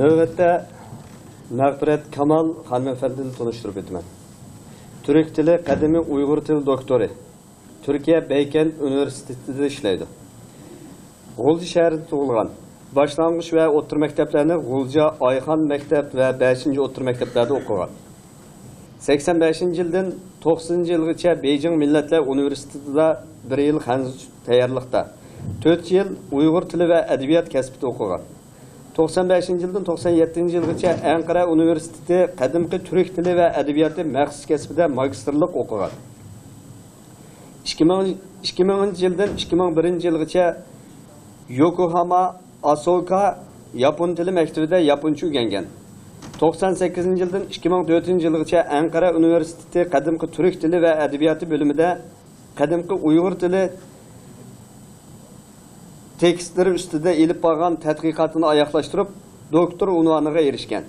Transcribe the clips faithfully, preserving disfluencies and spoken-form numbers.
نۆۋەتتە مەغپىرەت كامال خانىم ئەپەندىنى تونۇشتۇرۇپ ئۆتىمەن. تۈرك تىلى قەدىمىي ئۇيغۇر تىل دوكتورى. تۈركىيە بەيكەنت ئۇنىۋېرسىتېتىدا ئىشلەيدۇ. غۇلجا شەھىرىدە تۇغۇلغان. باشلانغۇچ ۋە ئوتتۇرا مەكتەپلەرنى غۇلجا ئايخان مەكتەپ ۋە بەشىنچى ئوتتۇرا مەكتەپلەردە ئوقۇغان. سەكسەن بەشىنچى يىلدىن توقسىنىنچى يىلغىچە بېيجىڭ مىللەتلەر ئۇنىۋېرسىتېتىدا بىر يىل خەنزۇچە تەييارلىقتا، تۆت يىل ئۇيغۇر تىلى ۋە ئەدەبىيات كەسپىدە ئوقۇغان. توقسان بەشىنچى يىلدىن توقسان يەتتىنچى يىلغىچە ئەنقەرە ئۇنىۋېرسىتېتى قەدىمكى تۈرك تىلى ۋە ئەدەبىياتى مەخسۇس كەسپىدە ماگىستىرلىق ئوقۇغان. ئىككى مىڭ، ئىككى مىڭىنچى يىلدىن ئىككى مىڭ بىرىنچى يىلغىچە يوكوھاما ئاسوكا ياپون تىلى مەكتىۋىدە ياپونچە ئۆگەنگەن. توقسان سەككىزىنچى يىلدىن ئىككى مىڭ تۆتىنچى يىلغىچە ئەنقەرە ئۇنىۋېرسىتېتى قەدىمكى تۈرك تىلى ۋە ئەدەبىياتى بۆلۈمىدە قەدىمكى ئۇيغۇر تىلى تېكىستلىرى ئۈستىدە ئېلىپ بارغان تەتقىقاتىنى ئاياغلاشتۇرۇپ، دوكتور ئۇنۋانىغا ئېرىشكەن.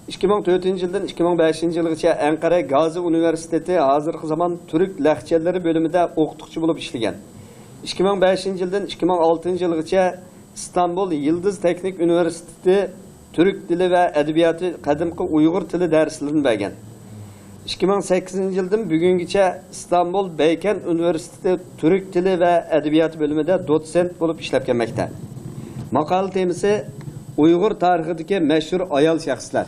ئىككى مىڭ تۆتىنچى يىلدىن ئىككى مىڭ بەشىنچى يىلغىچە ئەنقەرە گازى ئۇنىۋېرسىتېتى ھازىرقى زامان تۈرك لەھجىلىرى بۆلۈمىدە ئوقۇتقۇچى بولۇپ ئىشلىگەن. ئىككى مىڭ بەشىنچى يىلدىن ئىككى مىڭ ئالتىنچى يىلغىچە ئىستانبۇل يىلدىز تېخنىك ئۇنىۋېرسىتېتى تۈرك تىلى ۋە ئەدەبىياتى قەدىمكى ئۇيغۇر تىلى دەرسلىرىنى بەرگەن. ئىككى مىڭ سەككىزىنچى يىلدىن بۈگۈنگىچە ئىستانبۇل بەيكەنت ئۇنىۋېرسىتېتى تۈرك تىلى ۋە ئەدەبىياتى بۆلۈمىدە دوتسېنت بولۇپ ئىشلەپ كەلمەكتە. ماقالە تېمىسى: ئۇيغۇر تارىخىدىكى مەشھۇر ئايال شەخسلەر.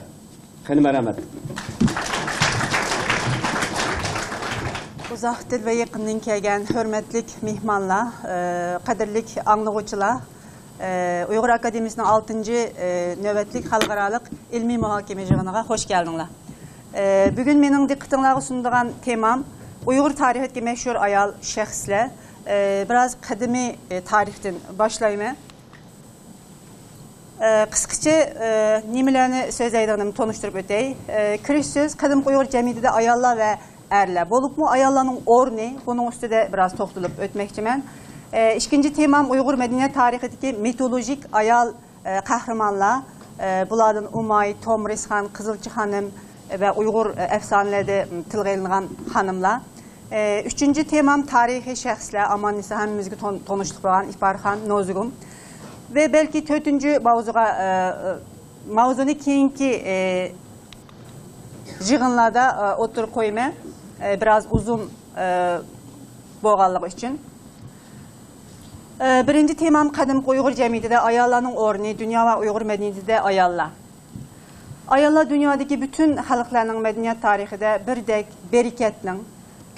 قېنى، مەرھەمەت. ئۇزاقتىن ۋە يېقىندىن كەلگەن ھۆرمەتلىك مېھمانلار، ئە، قەدىرلىك ئاڭلىغۇچىلار، ئە، ئۇيغۇر ئاكادېمىيىسىنىڭ ئالتىنچى، ئە، نۆۋەتلىك خەلقئارالىق ئىلمىي مۇھاكىمە يىغىنىغا خوش كەلدىڭلار. ئە، بۈگۈن مېنىڭ دىققىتىڭلارغا سۇنىدىغان تېمام ئۇيغۇر تارىخىدىكى مەشھۇر ئايال شەخسلەر. ئە، بىراز قەدىمىي، ئە، تارىختىن باشلايمەن. ئە، قىسقىچە، ئە، نېمىلەرنى سۆزلەيدىغىنىمنى تونۇشتۇرۇپ ئۆتەي. ئە، كىرىش سۆز، قەدىمكى ئۇيغۇر جەمئىيىتىدە ئاياللار ۋە ئەرلەر، بولۇپمۇ ئاياللارنىڭ ئورنى، بۇنىڭ ئۈستىدە بىراز توختىلىپ ئۆتمەكچىمەن. ئە، ئىككىنچى تېمام ئۇيغۇر مەدەنىيەت تارىخىدىكى مىتولوژىك ئايال، ئە، قەھرىمانلار. ئە، بۇلاردىن ئۇماي، تومرىسخان، قىزىلچى خانىم ۋە ئۇيغۇر، ئە، ئەپسانىلىرىدە، م، تىلغا ئېلىنغان خانىملار. ئە، ئۈچىنچى تېمام تارىخىي شەخسلەر، ئاماننىسا ھەممىمىزگە تون-، تونۇشلۇق بولغان ئىپارخان، نوزۇگۇم. ۋە بەلكى تۆتىنچى ماۋزۇغا، ئە، ئە، ماۋزۇنى كېيىنكى، ئە، يىغىنلاردا، ئە، ئوتتۇرىغا قويىمەن. ئە، بىراز ئۇزۇن، ئە، بولغانلىقى ئۈچۈن. ئە، بىرىنچى تېمام قەدىمكى ئۇيغۇر جەمئىيىتىدە ئاياللارنىڭ ئورنى، دۇنيا ۋە ئۇيغۇر مەدەنىيىتىدە ئاياللار. ئاياللار دۇنيادىكى پۈتۈن خەلقلەرنىڭ مەدەنىيەت تارىخىدا بىردەك بەرىكەتنىڭ،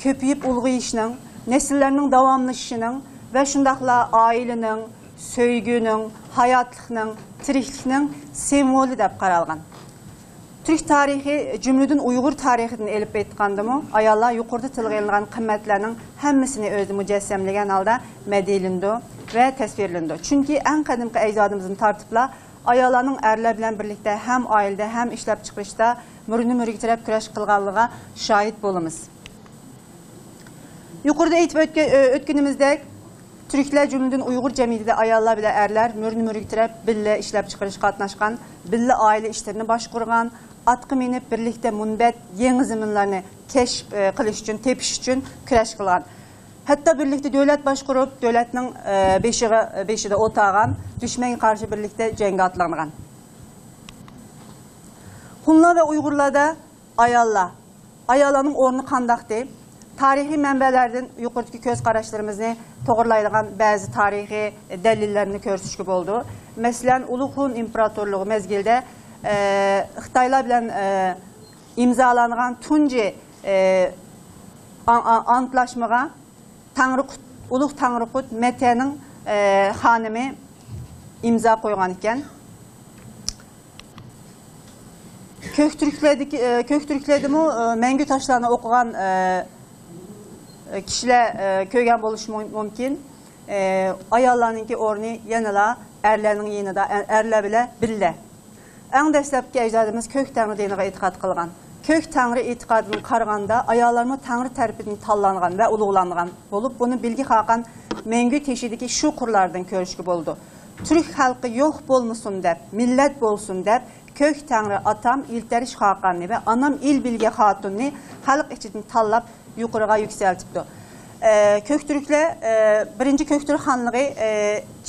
كۆپىيىپ ئۇلغىيىشنىڭ، نەسىللەرنىڭ داۋاملىشىشىنىڭ ۋە شۇنداقلا ئائىلىنىڭ، سۆيگۈنىڭ، ھاياتلىقنىڭ، تىرىكلىكنىڭ سىمۋولى دەپ قارالغان. تۈرك تارىخى، جۈملىدىن ئۇيغۇر تارىخىدىن ئېلىپ ئېيتقاندىمۇ، ئاياللار يۇقىرىدا تىلغا ئېلىنغان قىممەتلەرنىڭ ھەممىسىنى ئۆزىدە مۇجەسسەملىگەن ھالدا مەدھىيەلىنىدۇ ۋە تەسۋىرلىنىدۇ. چۈنكى ئەڭ قەدىمكى ئەجدادىمىزدىن تارتىپلا ئاياللارنىڭ ئەرلەر بىلەن بىرلىكتە ھەم ئائىلىدە، ھەم ئىشلەپچىقىرىشتا مۈرىدىن مۈرىگە تىرەپ كۈرەش قىلغانلىقىغا شاھىت بولىمىز. يۇقىرىدا ئېيتىپ ئۆتكە-، ئۆ-، ئۆتكىنىمىزدەك، تۈركلەر، جۈملىدىن ئۇيغۇر جەمئىيىتىدە ئاياللار بىلەن ئەرلەر مۈرىدىن مۈرىگە تىرەپ بىللە ئىشلەپچىقىرىشقا قاتناشقان، بىللە ئائىلە ئىشلىرىنى باشقۇرغان، ئاتقا مىنىپ بىرلىكتە مۇنبەت يېڭى زېمىنلارنى كەشىپ، ئە، قىلىش ئۈچۈن، تېپىش ئۈچۈن كۈرەش قىلغان. ھەتتا بىرلىكتە دۆلەت باشقۇرۇپ، دۆلەتنىڭ، ئە، بېشىغا، بېشىدا ئولتۇرغان، دۈشمەنگە قارشى بىرلىكتە جەڭگە ئاتلانغان. ھونلار ۋە ئۇيغۇرلاردا ئاياللار، ئاياللارنىڭ ئورنى قانداقتى؟ تارىخىي مەنبەلەردىن يۇقىرىدىكى كۆز قاراشلىرىمىزنى توغرىلايدىغان بەزى تارىخىي دەلىللەرنى كۆرسىتىشكە بولىدۇ. مەسىلەن، ئۇلۇغ ھون ئىمپېراتورلۇقى مەزگىلىدە، ئە، خىتايلار بىلەن، ئە، ئىمزالانغان تۇنجى، ئە، ئا-، ئا-، ئانتلاشمىغا تەڭرىقۇت، ئۇلۇغ تەڭرىقۇت مەتەنىڭ، ئە، خانىمى ئىمزا قويغان ئىكەن. كۆكتۈركلەردىكى، ئە، كۆكتۈركلەردىمۇ، ئە، مەڭگۈ تاشلارنى ئوقۇغان، ئە، ئە، كىشىلەر، ئە، كۆرگەن بولۇشى مۇم-، مۇمكىن. ئە، ئاياللارنىڭكى ئورنى يەنىلا ئەرلەرنىڭ يېنىدا، ئە-، ئەرلەر بىلەن بىللە. ئەڭ دەسلەپكى ئەجدادىمىز كۆك تەڭرى دىنىغا ئېتىقاد قىلغان. كۆك تەڭرى ئېتىقادىدىن قارىغاندا، ئاياللارمۇ تەڭرى تەرىپىدىن تاللانغان ۋە ئۇلۇغلانغان بولۇپ، بۇنى بىلگە خاقان مەڭگۈ تېشىدىكى شۇ قۇرلاردىن كۆرۈشكە بولىدۇ. تۈرك خەلقى يوق بولمىسۇن دەپ، مىللەت بولسۇن دەپ، كۆك تەڭرى ئاتام ئىلتەرىش خاقاننى ۋە ئانام ئىلبىلگە خاتۇننى خەلق ئىچىدىن تاللاپ يۇقىرىغا يۈكسەلتىپتۇ. ئە، كۆكتۈركلەر، ئە، بىرىنچى كۆكتۈرك خانلىقى، ئە،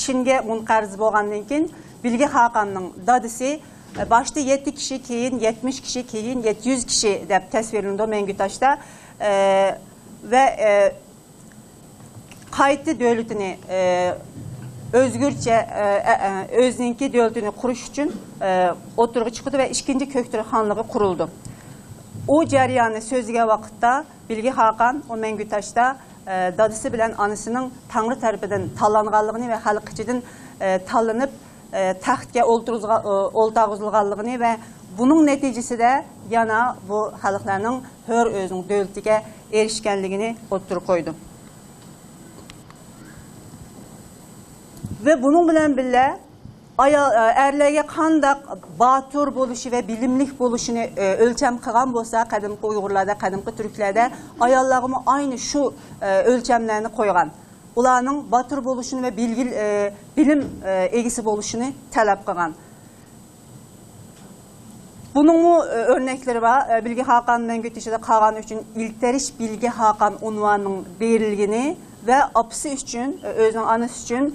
چىنگە مۇنقەرز بولغاندىن كېيىن، بىلگە خاقاننىڭ دادىسى، باشتا يەتتە كىشى، كېيىن يەتمىش كىشى، كېيىن يەتتە يۈز كىشى دەپ تەسۋىرلىنىدۇ مەڭگۈ تاشتا. ئە، ۋە، ئە، قايتا دۆلىتىنى، ئە، ئۆزگىچە، ئە، ئە، ئە، ئۆزىنىڭكى دۆلىتىنى قۇرۇش ئۈچۈن، ئە، ئوتتۇرىغا چىقىدۇ ۋە ئىككىنچى كۆكتۈرك خانلىقى قۇرۇلىدۇ. ئۇ جەرياننى سۆزلىگەن ۋاقىتتا، بىلگە خاقان ئۇ مەڭگۈ تاشتا، ئە، دادىسى بىلەن ئانىسىنىڭ تەڭرى تەرىپىدىن تاللانغانلىقىنى ۋە خەلق ئىچىدىن، ئە، تاللىنىپ، ئە، تەختكە ئولتۇرغۇزغا-، ئە، ئولتۇرغۇزۇلغانلىقىنى ۋە بۇنىڭ نەتىجىسىدە يەنە بۇ خەلقلەرنىڭ ھۆر ئۆزىنىڭ دۆلىتىگە ئېرىشكەنلىكىنى ئوتتۇرىغا قويدۇم. ۋە بۇنىڭ بىلەن بىللە، ئايال، ئەرلەرگە قانداق باتۇر بولۇشى ۋە بىلىملىك بولۇشىنى، ئە، ئۆلچەم قىلغان بولسا، قەدىمكى ئۇيغۇرلاردا، قەدىمكى تۈركلەردە ئاياللارغىمۇ ئاينى شۇ، ئە، ئۆلچەملەرنى قويغان. ئۇلارنىڭ باتۇر بولۇشىنى ۋە بىلگىل-، ئە، بىلىم، ئە، ئىگىسى بولۇشىنى تەلەپ قىلغان. بۇنىڭمۇ، ئە، ئۆرنەكلىرى بار. ئە، بىلگە خاقان مەڭگۈ تېشىدا قالغان ئۈچۈن ئىلتەرىش بىلگە خاقان ئۇنۋانىنىڭ بېرىلگىنى ۋە ئاپىسى ئۈچۈن، ئە، ئۆزىنىڭ ئانىسى ئۈچۈن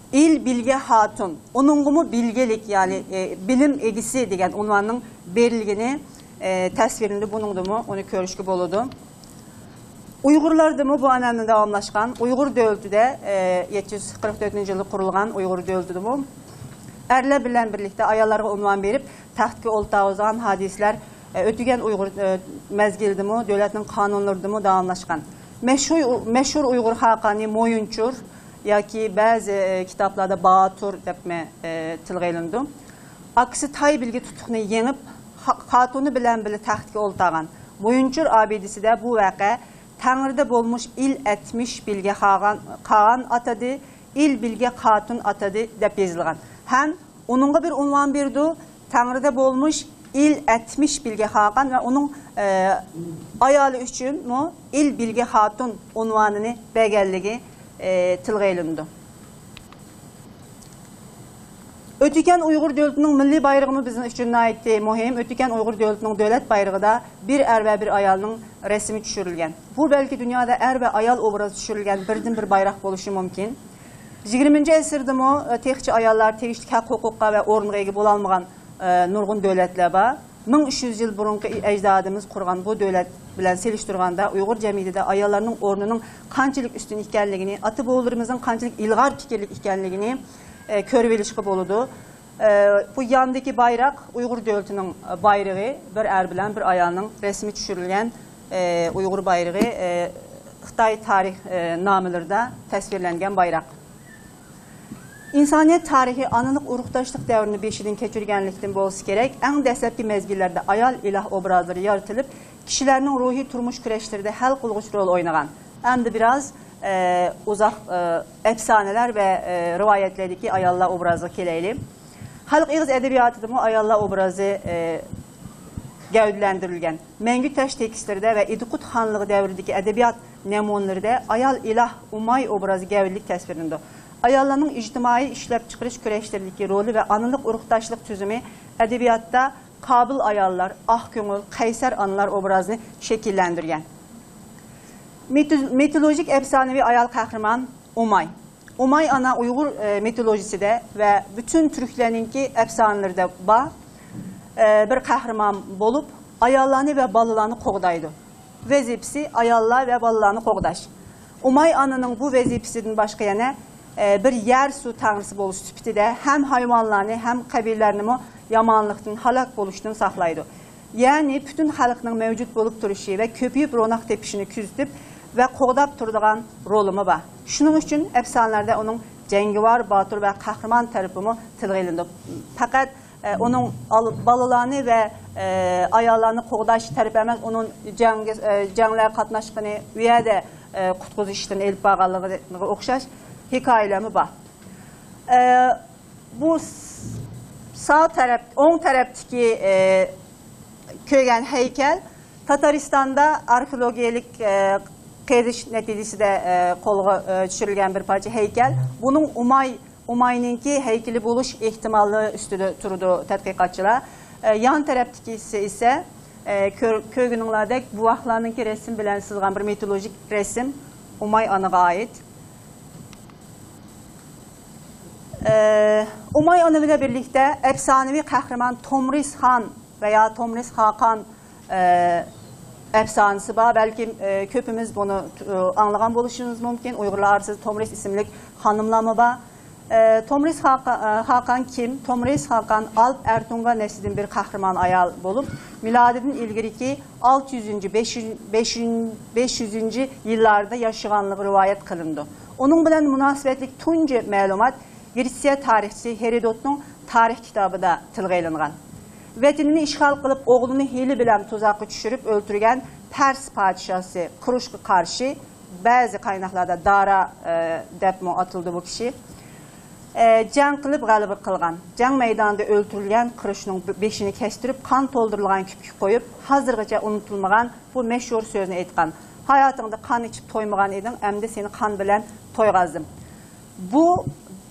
ئىل بىلگە خاتۇن، ئۇنىڭغىمۇ بىلگىلىك، يەنى، ئە، بىلىم ئىگىسى دېگەن ئۇنۋاننىڭ بېرىلگىنى، ئە، تەسۋىرلىنىدۇ. بۇنىڭدىمۇ ئۇنى كۆرۈشكە بولىدۇ. ئۇيغۇرلاردىمۇ بۇ ئەنئەنە داۋاملاشقان. ئۇيغۇر دۆلىتىدە، ئە، يەتتە يۈز قىرىق تۆتىنچى يىلى قۇرۇلغان ئۇيغۇر دۆلىتىدىمۇ ئەرلەر بىلەن بىرلىكتە ئاياللارغا ئۇنۋان بېرىپ، تەختكە ئولتۇرغۇزغان ھادىسىلەر، ئە، ئۆتۈگەن ئۇيغۇر، ئە، مەزگىلىدىمۇ، دۆلەتنىڭ قانۇنلىرىدىمۇ داۋاملاشقان. مەشھۇر، مەشھۇر ئۇيغۇر خاقانى مويۇنچۇر ياكى بەزى، ئە، كىتابلاردا باتۇر دەپمۇ، ئە، تىلغا ئېلىنىدۇ. ئاكىسى تاي بىلگە تۇتۇقنى يېڭىپ، خا-، خاتۇنى بىلەن بىللە تەختكە ئولتۇرغان. مويۇنچۇر ئابىدىسىدە بۇ ۋەقە تەڭرىدە بولمۇش ئىل ئەتمىش بىلگە خاغان-، قاغان ئاتىدى، ئىل بىلگە خاتۇن ئاتىدى دەپ يېزىلغان. ھەم ئۇنىڭغا بىر ئۇنۋان بېرىدۇ، تەڭرىدە بولمۇش ئىل ئەتمىش بىلگە خاقان ۋە ئۇنىڭ، ئە، ئايالى ئۈچۈنمۇ ئىل بىلگە خاتۇن ئۇنۋانىنى بەرگەنلىكى، ئە، تىلغا ئېلىنىدۇ. ئۆتۈكەن ئۇيغۇر دۆلىتىنىڭ مىللىي بايرىقىمۇ بىزنىڭ ئۈچۈن ناھايىتى مۇھىم. ئۆتۈكەن ئۇيغۇر دۆلىتىنىڭ دۆلەت بايرىقىدا بىر ئەر ۋە بىر ئايالنىڭ رەسىمى چۈشۈرۈلگەن. بۇ بەلكى دۇنيادا ئەر ۋە ئايال ئوبرازى چۈشۈرۈلگەن بىردىنبىر بايراق بولۇشى مۇمكىن. يىگىرمىنچى ئەسىردىمۇ، ئە، تېخىچە ئاياللار تېگىشلىك ھەق ھوقۇققا ۋە ئورۇنغا ئىگە بولالمىغان، ئە، نۇرغۇن دۆلەتلەر بار. مىڭ ئۈچ يۈز يىل بۇرۇنقى ئەجدادىمىز قۇرغان بۇ دۆلەت بىلەن سېلىشتۇرغاندا، ئۇيغۇر جەمئىيىتىدە ئاياللارنىڭ ئورنىنىڭ قانچىلىك ئۈستۈن ئىكەنلىكىنى، ئاتا-بوۋىلىرىمىزنىڭ قانچىلىك ئىلغار پىكىرلىك ئىكەنلىكىنى، ئە، كۆرۈۋېلىشقا بولىدۇ. ئە، بۇ ياندىكى بايراق ئۇيغۇر دۆلىتىنىڭ، ئە، بايرىقى، بىر ئەر بىلەن بىر ئايالنىڭ رەسىمى چۈشۈرۈلگەن، ئە، ئۇيغۇر بايرىقى، ئە، خىتاي تارىخ، ئە، نامىلىرىدا تەسۋىرلەنگەن بايراق. ئىنسانىيەت تارىخى ئانىلىق ئۇرۇقداشلىق دەۋرىنى بېشىدىن كەچۈرگەنلىكتىن بولسا كېرەك، ئەڭ دەسلەپكى مەزگىللەردە ئايال ئىلاھ ئوبرازلىرى يارىتىلىپ، كىشىلەرنىڭ روھىي تۇرمۇش كۈرەشلىرىدە ھەل قىلغۇچ رول ئوينىغان. ئەمدى بىراز، ئە، ئۇزاق، ئە، ئەپسانىلەر ۋە، ئە، رىۋايەتلەردىكى ئاياللار ئوبرازىغا كېلەيلى. خەلق ئېغىز ئەدەبىياتىدىمۇ ئاياللار ئوبرازى، ئە، گەۋدىلەندۈرۈلگەن. مەڭگۈ تاش تېكىستلىرىدە ۋە ئىدىقۇت خانلىقى دەۋرىدىكى ئەدەبىيات نەمۇنىلىرىدە ئايال ئىلاھ ئۇماي ئوبرازى گەۋدىلىك تەسۋىرلىنىدۇ. ئاياللارنىڭ ئىجتىمائىي ئىشلەپچىقىرىش كۈرەشلىرىدىكى رولى ۋە ئانىلىق ئۇرۇقداشلىق تۈزۈمى ئەدەبىياتتا قابىل ئاياللار، ئاق كۆڭۈل، قەيسەر ئانىلار ئوبرازىنى شەكىللەندۈرگەن. مىتو-، مىتولوگىك ئەپسانىۋى ئايال قەھرىمان ئۇماي. ئۇماي ئانا ئۇيغۇر، ئە، مىتولوگىيىسىدە ۋە پۈتۈن تۈركلەرنىڭكى ئەپسانىلىرىدە بار، ئە، بىر قەھرىمان بولۇپ، ئاياللارنى ۋە بالىلارنى قوغدايدۇ. ۋەزىپىسى ئاياللار ۋە بالىلارنى قوغداش. ئۇماي ئانىنىڭ بۇ ۋەزىپىسىدىن باشقا يەنە، ئە، بىر يەر سۇ تەڭرىسى بولۇش سۈپىتىدە ھەم ھايۋانلارنى، ھەم قەبىلىلەرنىمۇ يامانلىقتىن، ھالاك بولۇشتىن ساقلايدۇ. يەنى پۈتۈن خەلقنىڭ مەۋجۇت بولۇپ تۇرۇشى ۋە كۆپىيىپ روناق تېپىشىنى كۆزىتىپ ۋە قوغداپ تۇرىدىغان رولىمۇ بار. شۇنىڭ ئۈچۈن ئەپسانىلەردە ئۇنىڭ جەڭگىۋار، باتۇر ۋە قەھرىمان تەرىپىمۇ تىلغا ئېلىنىدۇ. پەقەت، ئە، ئۇنىڭ ئال-، بالىلارنى ۋە، ئە، ئاياللارنى قوغداش تەرىپى ئەمەس، ئۇنىڭ جەڭگە، ئە، جەڭلەرگە قاتناشقىنى، ئۇ يەردە، ئە، قۇتقۇزۇش ئىشلىرىنى ئېلىپ بارغانلىقىغا ئوخشاش ھېكايىلەرمۇ بار. ئە، بۇ س-، ساغ تەرەپ، ئوڭ تەرەپتىكى، ئە، كۆرگەن ھەيكەل تاتارىستاندا ئارخېئولوگىيەلىك، ئە، قېزىش نەتىجىسىدە، ئە، قولغا، ئە، چۈشۈرۈلگەن بىر پارچە ھەيكەل. بۇنىڭ ئۇماي، ئۇماينىڭكى ھەيكىلى بولۇش ئېھتىمالى ئۈستىدە تۇرىدۇ تەتقىقاتچىلار. ئە، يان تەرەپتىكىسى ئىسە، ئە، كۆر-، كۆرگىنىڭلاردەك بوۋاقلارنىڭكى رەسىم بىلەن سىزغان بىر مىتولوگىك رەسىم ئۇماي ئانىغا ئائىت. ئە، ئۇماي ئانا بىلەن بىرلىكتە ئەپسانىۋى قەھرىمان تومرىس خان ۋەيا تومرىس خاقان، ئە، ئەپسانىسى بار. بەلكىم، ئە، كۆپىمىز بۇنى، ئە، ئاڭلىغان بولۇشىمىز مۇمكىن. ئۇيغۇرلار ئارىسىدا تومرىس ئىسىملىك خانىملارمۇ بار. ئە، تومرىس خاقا-، ئە، خاقان كىم؟ تومرىس خاقان ئالپ ئەرتۇنگان نەسلىدىن بىر قەھرىمان ئايال بولۇپ، مىلادىدىن ئىلگىرىكى ئالتە يۈزىنچى، بەش يۈز، بەش يۈز، بەش يۈزىنچى يىللاردا ياشىغانلىقى رىۋايەت قىلىنىدۇ. ئۇنىڭ بىلەن مۇناسىۋەتلىك تۇنجى مەلۇمات گرېتسىيە تارىخچىسى ھېرودوتنىڭ تارىخ كىتابىدا تىلغا ئېلىنغان. ۋەتىنىنى ئىشغال قىلىپ، ئوغلىنى ھىيلە بىلەن تۇزاققا چۈشۈرۈپ ئۆلتۈرگەن پەرس پادىشاھسى كۇرۇشقا قارشى، بەزى قايناقلاردا دارا، ئە، دەپمۇ ئاتىلىدۇ بۇ كىشى. ئە، جەڭ قىلىپ غەلىبە قىلغان. جەڭ مەيدانىدا ئۆلتۈرۈلگەن كۇرۇشنىڭ بېشىنى كەستۈرۈپ، قان تولدۇرۇلغان كۈپكە قويۇپ، ھازىرغىچە ئۇنتۇلمىغان بۇ مەشھۇر سۆزنى ئېيتقان. «ھاياتىڭدا قان ئىچىپ تويمىغان ئىدىڭ، ئەمدى سېنى قان بىلەن تويغازدىم.» بۇ،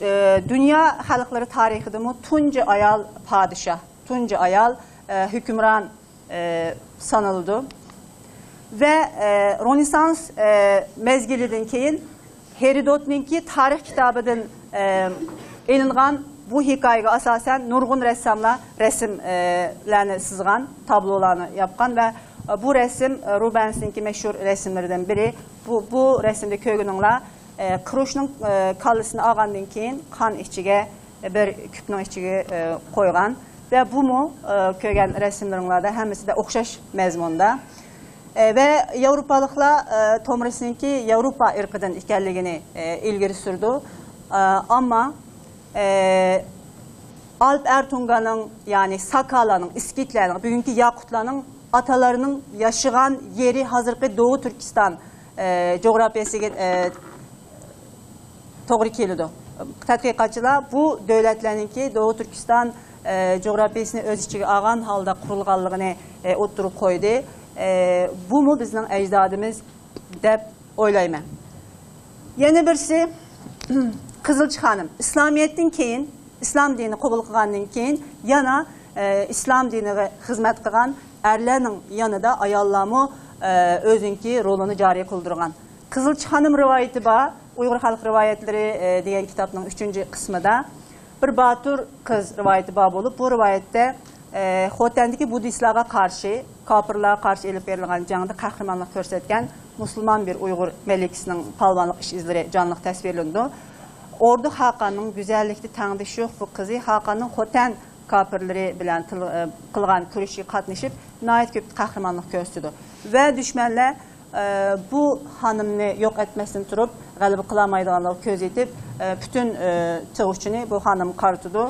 ئە، دۇنيا خەلقلىرى تارىخىدىمۇ تۇنجى ئايال پادىشاھ، تۇنجى ئايال، ئە، ھۆكۈمران، ئە، سانىلىدۇ. ۋە، ئە، رونېسسانس، ئە، مەزگىلىدىن كېيىن ھېرودوتنىڭكى تارىخ كىتابىدىن، ئە، ئېلىنغان بۇ ھېكايىگە ئاساسەن نۇرغۇن رەسساملار رەسىم، ئە، لەرنى سىزغان، تابلولارنى ياپقان ۋە بۇ رەسىم، ئە، روبەنسنىڭكى مەشھۇر رەسىملىرىدىن بىرى. بۇ، بۇ رەسىمدە كۆرگىنىڭلار، ئە، كۇرۇشنىڭ، ئە، كاللىسىنى ئالغاندىن كېيىن قان ئىچىگە بىر كۈپنىڭ ئىچىگە، ئە، قويغان. ۋە بۇمۇ، ئە، كۆرگەن رەسىملىرىڭلاردا ھەممىسىدە ئوخشاش مەزمۇندا. ئە، ۋە ياۋروپالىقلار، ئە، تومرىسنىڭكى ياۋروپا ئىرقىدىن ئىكەنلىكىنى، ئە، ئىلگىرى سۈرىدۇ. ئە، ئەمما، ئە، ئالپ ئەرتۇنگاننىڭ، يەنى ساكالارنىڭ، ئىسكىتلەرنىڭ، بۈگۈنكى ياقۇتلارنىڭ ئاتىلىرىنىڭ ياشىغان يېرى ھازىرقى دوغۇ تۈركىستان، ئە، جۇغراپىيەسىگە، ئە، توغرا كېلىدۇ. تەتقىقاتچىلار بۇ دۆلەتلەرنىڭكى دوغۇ تۈركىستان، ئە، جۇغراپىيىسىنى ئۆز ئىچىگە ئالغان ھالدا قۇرۇلغانلىقىنى، ئە، ئوتتۇرىغا قويدى. ئە، بۇمۇ بىزنىڭ ئەجدادىمىز دەپ ئويلايمەن. يەنە بىرسى، قىزىلچى خانىم. ئىسلامىيەتتىن كېيىن، ئىسلام دىنى قوبۇل قىلغاندىن كېيىن يەنە، ئە، ئىسلام دىنىغا خىزمەت قىلغان ئەرلەرنىڭ يېنىدا ئاياللارمۇ، ئە، ئۆزىنىڭكى رولىنى جارى قىلدۇرغان. قىزىلچى خانىم رىۋايىتى بار. ئۇيغۇر خەلق رىۋايەتلىرى، ئە، دېگەن كىتابنىڭ ئۈچىنچى قىسمىدا بىر باتۇر قىز رىۋايىتى بار بولۇپ، بۇ رىۋايەتتە، ئە، خوتەندىكى بۇددىستلارغا قارشى، كاپىرلارغا قارشى ئېلىپ بېرىلغان جەڭدە قەھرىمانلىق كۆرسەتكەن مۇسۇلمان بىر ئۇيغۇر مەلىكىسىنىڭ پالۋانلىق ئىش-ئىزلىرى جانلىق تەسۋىرلىنىدۇ. ئوردۇ خاقاننىڭ گۈزەللىكتە تەڭدىشى يوق بۇ قىزى خاقاننىڭ خوتەن كاپىرلىرى بىلەن تىل-، ئە، قىلغان كۈرىشىگە قاتنىشىپ، ناھايىتى كۆپ قەھرىمانلىق كۆرسىتىدۇ. ۋە دۈشمەنلەر، ئە، بۇ خانىمنى يوق ئەتمەستىن تۇرۇپ، غەلىبە قىلالمايدىغانلىقىغا كۆز يېتىپ، ئە، پۈتۈن، ئە، چىقىشىنى بۇ خانىمغا قارىتىدۇ.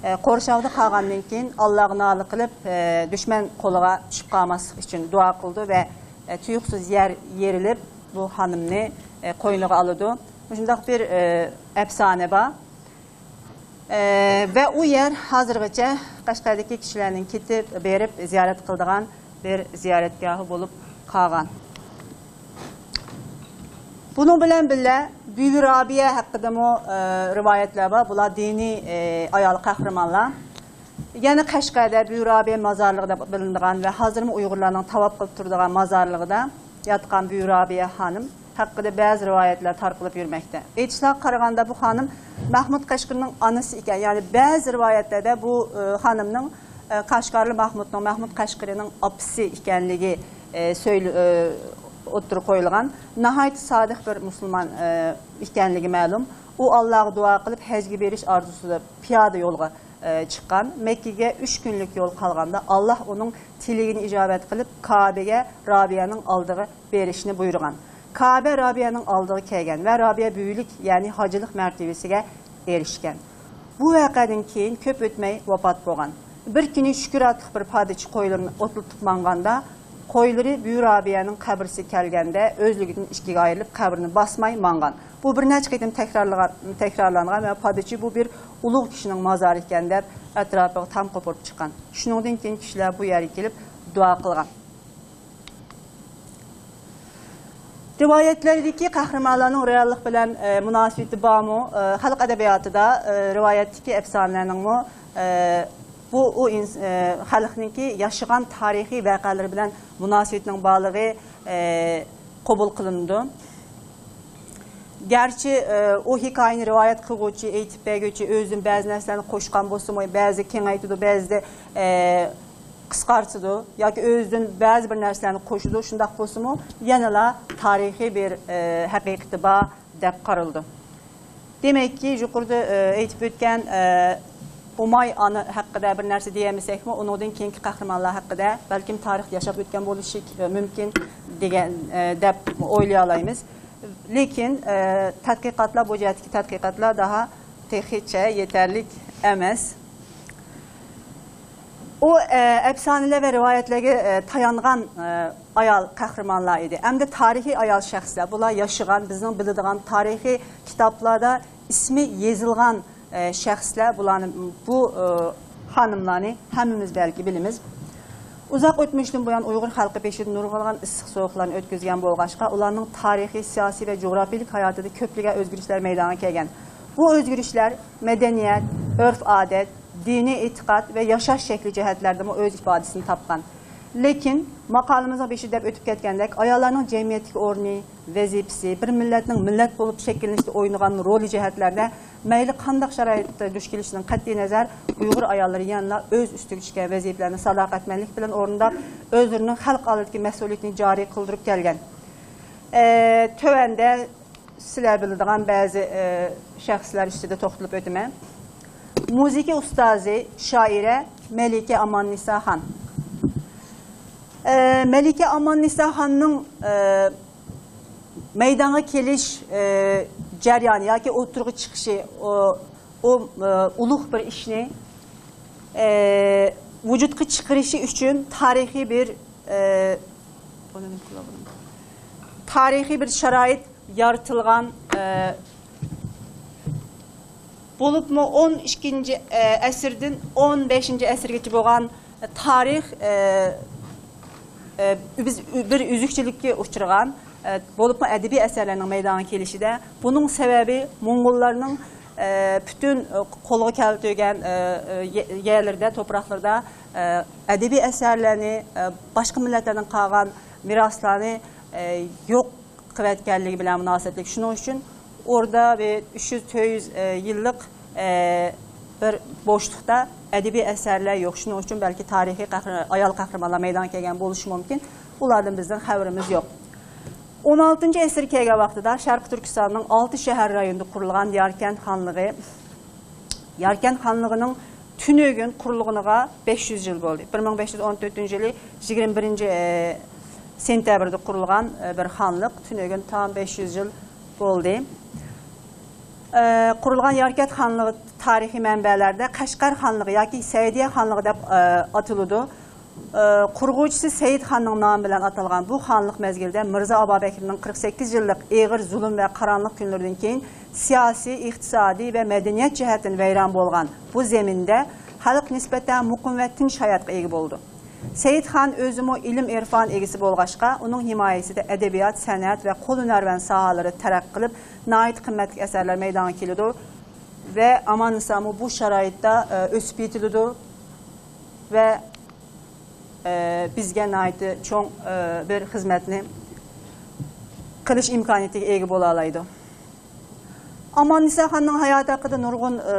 ئە، قورشاۋدا قالغاندىن كېيىن، ئاللاغا نالە قىلىپ، ئە، دۈشمەن قولىغا چۈشۈپ قالماسلىق ئۈچۈن دۇئا قىلىدۇ ۋە، ئە، تۇيۇقسىز يەر يېرىلىپ، بۇ خانىمنى، ئە، قوينىغا ئالىدۇ. مۇشۇنداق بىر، ئە، ئەپسانە بار. ئە، ۋە ئۇ يەر ھازىرغىچە قەشقەردىكى كىشىلەرنىڭ كېتىپ، بېرىپ زىيارەت قىلىدىغان بىر زىيارەتگاھى بولۇپ قالغان. بۇنىڭ بىلەن بىللە، بۈۋى رابىيە ھەققىدىمۇ، ئە، رىۋايەتلەر بار. بۇلار دىنىي، ئە، ئايال قەھرىمانلار. يەنە قەشقەردە بۈۋى رابىيە مازارلىقى دەپ بىلىنىدىغان ۋە ھازىرمۇ ئۇيغۇرلارنىڭ تاۋاپ قىلىپ تۇرىدىغان مازارلىقىدا ياتقان بۈۋى رابىيە خانىم ھەققىدە بەزى رىۋايەتلەر تارقىلىپ يۈرمەكتە. ئېيتىشلارغا قارىغاندا، بۇ خانىم مەھمۇد قەشقىرىنىڭ ئانىسى ئىكەن. يەنى بەزى رىۋايەتلەردە بۇ، ئى، خانىمنىڭ، ئى، قەشقەرلى مەھمۇدنىڭ، مەھمۇد قەشقىرىنىڭ ئاپىسى ئىكەنلىكى، ئى، سۆيلە-، ئى، ئوتتۇرىغا قويۇلغان. ناھايىتى سادىق بىر مۇسۇلمان، ئى، ئىكەنلىكى مەلۇم. ئۇ ئاللاغا دۇئا قىلىپ، ھەجگە بېرىش ئارزۇسىدا پىيادە يولغا، ئى، چىققان. مەككىگە ئۈچ كۈنلۈك يول قالغاندا، ئاللا ئۇنىڭ تىلىكىنى ئىجابەت قىلىپ، كابىگە رابىيەنىڭ ئالدىغا بېرىشنى بۇيرۇغان. كابە رابىيەنىڭ ئالدىغا كەلگەن ۋە رابىيە بۈۋىلىك، يەنى ھاجىلىق مەرتىۋىسىگە ئېرىشكەن. بۇ ۋەقەدىن كېيىن كۆپ ئۆتمەي ۋاپات بولغان. بىر كۈنى شۈكۈر ئاتلىق بىر پادىچى قويلىرىنى ئوتلىتىپ ماڭغاندا، قويلىرى بۈۋى رابىيەنىڭ قەبرىسىگە كەلگەندە ئۆزلۈكىدىن ئىككىگە ئايرىلىپ، قەبرىنى باسماي ماڭغان. بۇ بىر نەچچە قېتىم تەكرارلىغان-، تەكرارلانغان ۋە پادىچى بۇ بىر ئۇلۇغ كىشىنىڭ مازارى ئىكەن دەپ ئەتراپىغا تام قوپۇرۇپ چىققان. شۇنىڭدىن كېيىن كىشىلەر بۇ يەرگە كېلىپ دۇئا قىلغان. رىۋايەتلەردىكى قەھرىمانلارنىڭ رېئاللىق بىلەن، ئە، مۇناسىۋىتى بارمۇ؟ ئە، خەلق ئەدەبىياتىدا، ئە، رىۋايەتتىكى ئەپسانىلەرنىڭمۇ، ئە، بۇ، ئۇ ئىنس-، ئە، خەلقنىڭكى ياشىغان تارىخىي ۋەقەلىرى بىلەن مۇناسىۋىتىنىڭ بارلىقى، ئە، قوبۇل قىلىنىدۇ. گەرچە ئۇ ھېكايىنى رىۋايەت قىلغۇچى، ئېيتىپ بەرگۈچى ئۆزىدىن بەزى نەرسىلەرنى قوشقان بولسىمۇ، بەزىدە كېڭەيتىدۇ، بەزىدە قىسقارتىدۇ ياكى ئۆزىدىن بەزى بىر نەرسىلەرنى قوشىدۇ، شۇنداق بولسىمۇ يەنىلا تارىخىي بىر ھەقىقىتى بار دەپ قارىلىدۇ. دېمەككى، يۇقىرىدا ئېيتىپ ئۆتكەن ئۇماي ئانا ھەققىدە بىر نەرسە دېيەلمىسەكمۇ، ئۇنىڭدىن كېيىنكى قەھرىمانلار ھەققىدە بەلكىم تارىخ ياشاپ ئۆتكەن بولۇشى مۇمكىن دېگەن، دەپ ئويلايالايمىز. لېكىن تەتقىقاتلار، بۇ جەھەتتىكى تەتقىقاتلار داھا تېخىچە يېتەرلىك ئەمەس. ئۇ ئەپسانىلەر ۋە رىۋايەتلەرگە تايانغان ئايال قەھرىمانلار ئىدى. ئەمدى تارىخىي ئايال شەخسلەر، بۇلار ياشىغان، بىزنىڭ بىلىدىغان تارىخىي كىتابلاردا ئىسمى يېزىلغان شەخسلەر، بۇلارنى، بۇ خانىملارنى ھەممىمىز بەلكى بىلىمىز. ئۇزاق ئۆتمۈشتىن بۇيان ئۇيغۇر خەلقى بېشىدا نۇرغۇنلىغان ئىسسىق سوغۇقلارنى ئۆتكۈزگەن بولغاچقا، ئۇلارنىڭ تارىخىي، سىياسىي ۋە جۇغراپىيەلىك ھاياتىدا كۆپلىگەن ئۆزگىرىشلەر مەيدانغا كەلگەن. بۇ ئۆزگىرىشلەر مەدەنىيەت، ئۆرپ-ئادەت، دىنىي ئېتىقاد ۋە ياشاش شەكلى جەھەتلەردىمۇ ئۆز ئىپادىسىنى تاپقان. لېكىن ماقالىمىزنىڭ بېشىدا دەپ ئۆتۈپ كەتكەندەك، ئاياللارنىڭ جەمئىيەتتىكى ئورنى، ۋەزىپىسى، بىر مىللەتنىڭ مىللەت بولۇپ شەكىللىنىشىدە ئوينىغان رولى جەھەتلەردە مەيلى قانداق شارائىتتا دۇچ كېلىشىدىن قەتئىينەزەر، ئۇيغۇر ئاياللىرى يەنىلا ئۆز ئۈستىگە چۈشكەن ۋەزىپىلەرنى ساداقەتمەنلىك بىلەن ئورۇنداپ، ئۆزلىرىنىڭ خەلق ئالدىدىكى مەسئۇلىيىتىنى جارى قىلدۇرۇپ كەلگەن. ئە، تۆۋەندە سىلەر بىلىدىغان بەزى، ئە، شەخسلەر ئۈستىدە توختىلىپ ئۆتىمەن. مۇزىكا ئۇستازى، شائىرە مەلىكە ئاماننىساخان. ئە، مەلىكە ئاماننىساخاننىڭ، ئە، مەيدانغا كېلىش، ئە، جەريانى ياكى ئوتتۇرىغا چىقىشى، ئۇ، ئۇ، ئە، ئۇلۇغ بىر ئىشنى، ئە، ۋۇجۇدقا چىقىرىشى ئۈچۈن تارىخىي بىر، ئە، تارىخىي بىر شارائىت يارىتىلغان، ئە، بولۇپمۇ ئون ئىككىنچى، ئە، ئەسىردىن ئون بەشىنچى ئەسىرگىچە بولغان تارىخ، ئە، ئە، بىز بىر ئۈزۈكچىلىككە ئۇچرىغان، ئە، بولۇپمۇ ئەدەبىي ئەسەرلەرنىڭ مەيدانغا كېلىشىدە. بۇنىڭ سەۋەبى موڭغۇللارنىڭ، ئە، پۈتۈن، ئە، قولغا كەلتۈرگەن، ئە، ئە، يە-، يەرلىرىدە، توپراقلىرىدا، ئە، ئەدەبىي ئەسەرلەرنى، ئە، باشقا مىللەتلەردىن قالغان مىراسلارنى، ئە، يوق قىلىۋەتكەنلىكى بىلەن مۇناسىۋەتلىك. شۇنىڭ ئۈچۈن ئوردا بىر ئۈچ يۈز، تۆت يۈز، ئە، يىللىق، ئە، بىر بوشلۇقتا ئەدەبىي ئەسەرلەر يوق. شۇنىڭ ئۈچۈن بەلكى تارىخىي قەھرىمان، ئايال قەھرىمانلار مەيدانغا كەلگەن بولۇشى مۇمكىن. ئۇلاردىن بىزنىڭ خەۋىرىمىز يوق. ئون ئالتىنچى ئەسىرگە كەلگەن ۋاقتىدا شەرقىي تۈركىستاننىڭ ئالتە شەھەر رايونىدا قۇرۇلغان ياركەنت خانلىقى، ياركەنت خانلىقىنىڭ تۈنۈگۈن قۇرۇلغىنىغا بەش يۈز يىل بولدى. بىر مىڭ بەش يۈز ئون تۆتىنچى يىلى يىگىرمە بىرىنچى، ئە، سېنتەبىردە قۇرۇلغان، ئە، بىر خانلىق تۈنۈگۈن تام بەش يۈز يىل بولدى. ئە، قۇرۇلغان ياركەنت خانلىقى تارىخىي مەنبەلەردە قەشقەر خانلىقى ياكى سەئىدىيە خانلىقى دەپ، ئە، ئاتىلىدۇ. ئە، قۇرغۇچىسى سەئىد خاننىڭ نامى بىلەن ئاتالغان بۇ خانلىق مەزگىلىدە مىرزا ئابابەكرىنىڭ قىرىق سەككىز يىللىق ئېغىر زۇلۇم ۋە قارانلىق كۈنلىرىدىن كېيىن سىياسىي، ئىقتىسادىي ۋە مەدەنىيەت جەھەتتىن ۋەيران بولغان بۇ زېمىندا خەلق نىسبەتەن مۇقىم ۋە تىنچ ھاياتقا ئىگە بولىدۇ. سەئىد خان ئۆزىمۇ ئىلىم-ئىرفان ئىگىسى بولغاچقا، ئۇنىڭ ھىمايىسىدە ئەدەبىيات، سەنئەت ۋە قول ھۈنەرۋەن ساھەلىرى تەرەققىي قىلىپ، ناھايىتى قىممەتلىك ئەسەرلەر مەيدانغا كېلىدۇ ۋە ئاماننىسامۇ بۇ شارائىتتا، ئە، ئۆسۈپ يېتىلىدۇ ۋە، ئە، بىزگە ناھايىتى چوڭ، ئە، بىر خىزمەتنى قىلىش ئىمكانىيىتىگە ئىگە بولالايدۇ. ئاماننىساخاننىڭ ھاياتى ھەققىدە نۇرغۇن، ئى،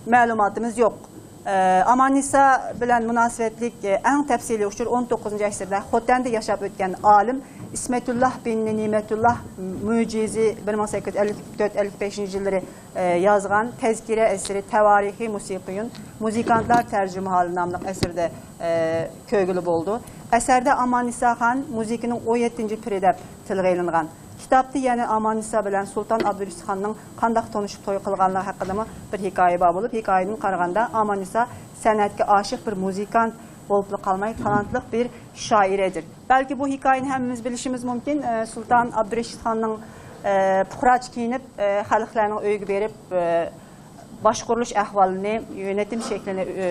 مەلۇماتىمىز يوق. ئى، ئاماننىسا بىلەن مۇناسىۋەتلىك، ئى، ئەڭ تەپسىلىي ئۇچۇر ئون توققۇزىنچى ئەسىردە خوتەندە ياشاپ ئۆتكەن ئالىم ئىسمەتۇللا بىن نېمەتۇللا مۇجىزى، بىر مىڭ سەككىز يۈز ئەللىك تۆت ئەللىك بەشىنچى يىللىرى، ئى، يازغان تەزكىرە ئەسىرى تەۋارىخى مۇسىقىيۇن، مۇزىكانتلار تەرجىمىھالى ناملىق ئەسىرىدە، ئى، كۆرگىلى بولىدۇ. ئەسەردە ئاماننىساخان مۇزىكىنىڭ ئون يەتتىنچى پىرى دەپ تىلغا ئېلىنغان. كىتابتا يەنە ئاماننىسا بىلەن سۇلتان ئابدۇرېشىت خاننىڭ قانداق تونۇشۇپ توي قىلغانلىقى ھەققىدىمۇ بىر ھېكايە بار بولۇپ، ھېكايىدىن قارىغاندا ئاماننىسا سەنئەتكە ئاشىق بىر مۇزىكانت بولۇپلا قالماي، تالانتلىق بىر شائىرەدۇر. بەلكى بۇ ھېكايىنى ھەممىمىز بىلىشىمىز مۇمكىن. ئە، سۇلتان ئابدۇرېشىت خاننىڭ، ئە، پۇقراچە كىيىنىپ، ئە، خەلقلەرنىڭ ئۆيىگە بېرىپ، ئە، باشقۇرۇلۇش ئەھۋالىنى، يۆنىتىم شەكلىنى، ئە،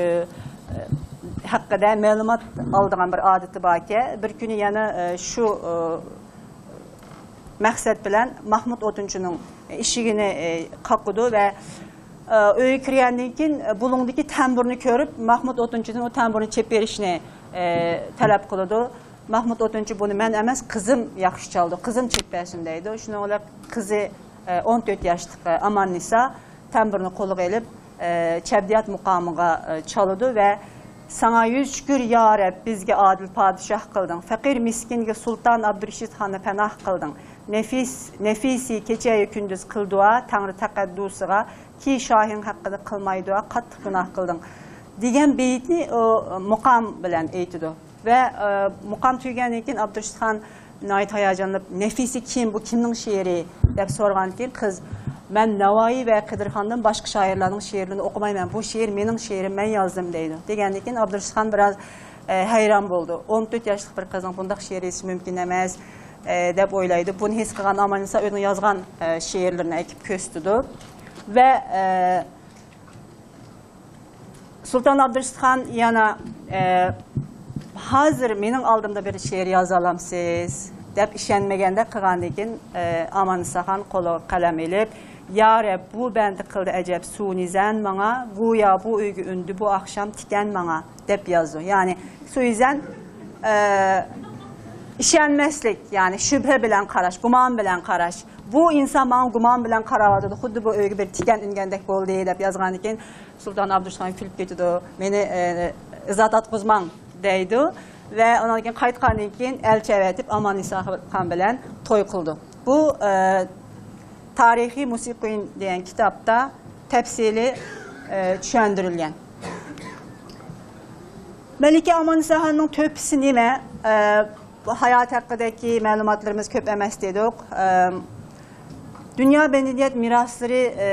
ئە، ھەققىدە مەلۇمات ئالىدىغان بىر ئادىتى باركەن. بىر كۈنى يەنە، ئە، شۇ، ئە، مەقسەت بىلەن مەھمۇد ئوتۇنچىنىڭ ئىشىكىنى، ئى، قاقىدۇ ۋە، ئى، ئۆيگە كىرگەندىن كېيىن، ئى، بۇلۇڭدىكى تەمبۇرنى كۆرۈپ، مەھمۇد ئوتۇنچىدىن ئۇ تەمبۇرنى چېلىپ بېرىشنى، ئى، تەلەپ قىلىدۇ. مەھمۇد ئوتۇنچى بۇنى مەن ئەمەس، قىزىم ياخشى چالىدۇ، قىزىم چېلىپ بەرسۇن دەيدۇ. شۇنىڭ بىلەن قىزى ئون تۆت ياشلىق ئاماننىسا تەمبۇرنى قولىغا ئېلىپ، چەبدىيات مۇقامىغا چالىدۇ ۋە «ساڭا يۈز شۈكۈر، يا رەب، بىزگە ئادىل پادىشاھ قىلدىڭ، پەقىر مىسكىنگە سۇلتان ئابدۇرېشىت خاننى پاناھ قىلدىڭ، نەفىس، نەفىسى كېچەيۇ كۈندۈز قىل دۇئا تەڭرى تەقەددۇسىغا، كى شاھىڭ ھەققىدە قىلماي دۇئا، قاتتىق گۇناھ قىلدىڭ» دېگەن بېيىتنى ئۇ مۇقام بىلەن ئېيتىدۇ. ۋە، ئە، مۇقام تۈگىگەندىن كېيىن ئابدۇرېشىت خان ناھايىتى ھاياجانلىنىپ، «نەفىسى كىم، بۇ كىمنىڭ شېئىرى؟» دەپ سورىغاندىن كېيىن قىز، «مەن ناۋايى ۋە قىدىرخاندىن باشقا شائىرلارنىڭ شېئىرلىرىنى ئوقۇمايمەن، بۇ شېئىر مېنىڭ شېئىرىم، مەن يازدىم» دەيدۇ. دېگەندىن كېيىن ئابدۇرېشىت خان بىراز، ئە، ھەيران بولدى. «ئون تۆت ياشلىق بىر قىزنىڭ بۇنداق شېئىر يېزىشى مۇمكىن ئەمەس»، ئە، دەپ ئويلايدۇ. بۇنى ھېس قىلغان ئاماننىسا ئۆزىنىڭ يازغان، ئە، شېئىرلىرىنى ئەكىپ كۆرسىتىدۇ. ۋە، ئە، سۇلتان ئابدۇرېشىت خان يەنە، ئە، «ھازىر مېنىڭ ئالدىمدا بىر شېئىر يازالامسىز؟» دەپ ئىشەنمىگەندەك قىلغاندىن كېيىن، ئە، ئاماننىساخان قولىغا قەلەم ئېلىپ، «يا رەب، بۇ بەندە قىلدى ئەجەب سۇنى زەن ماڭا، گويا بۇ ئۆيگە ئۈندى بۇ ئاخشام تىكەن ماڭا» دەپ يازىدۇ. يەنى سۇيىزەن، ئە، ئىشەنمەسلىك، يەنى شۈبھە بىلەن قاراش، گۇمان بىلەن قاراش. «بۇ ئىنسان ماڭا گۇمان بىلەن قاراۋاتىدۇ، خۇددى بۇ ئۆيگە بىر تىكەن ئۈنگەندەك بولدى» دەپ يازغاندىكىن، سۇلتان ئابدۇرېشىت خان كۈلۈپ كېتىدۇ، «مېنى، ئە، ئىزا تارتقۇزماڭ» دەيدۇ ۋە ئۇنىڭدىن كېيىن قايتقاندىن كېيىن ئەلچى ئەۋەتىپ ئاماننىسا خان بىلەن توي قىلىدۇ. بۇ، ئە، تارىخىي مۇسىقىن دېگەن كىتابتا تەپسىلىي، ئە، چۈشەندۈرۈلگەن. مەلىكە ئاماننىساخاننىڭ تۆھپىسى نېمە؟ ئە، بۇ ھايات ھەققىدىكى مەلۇماتلىرىمىز كۆپ ئەمەس دېدۇق. ئە، دۇنيا مەدەنىيەت مىراسلىرى، ئە،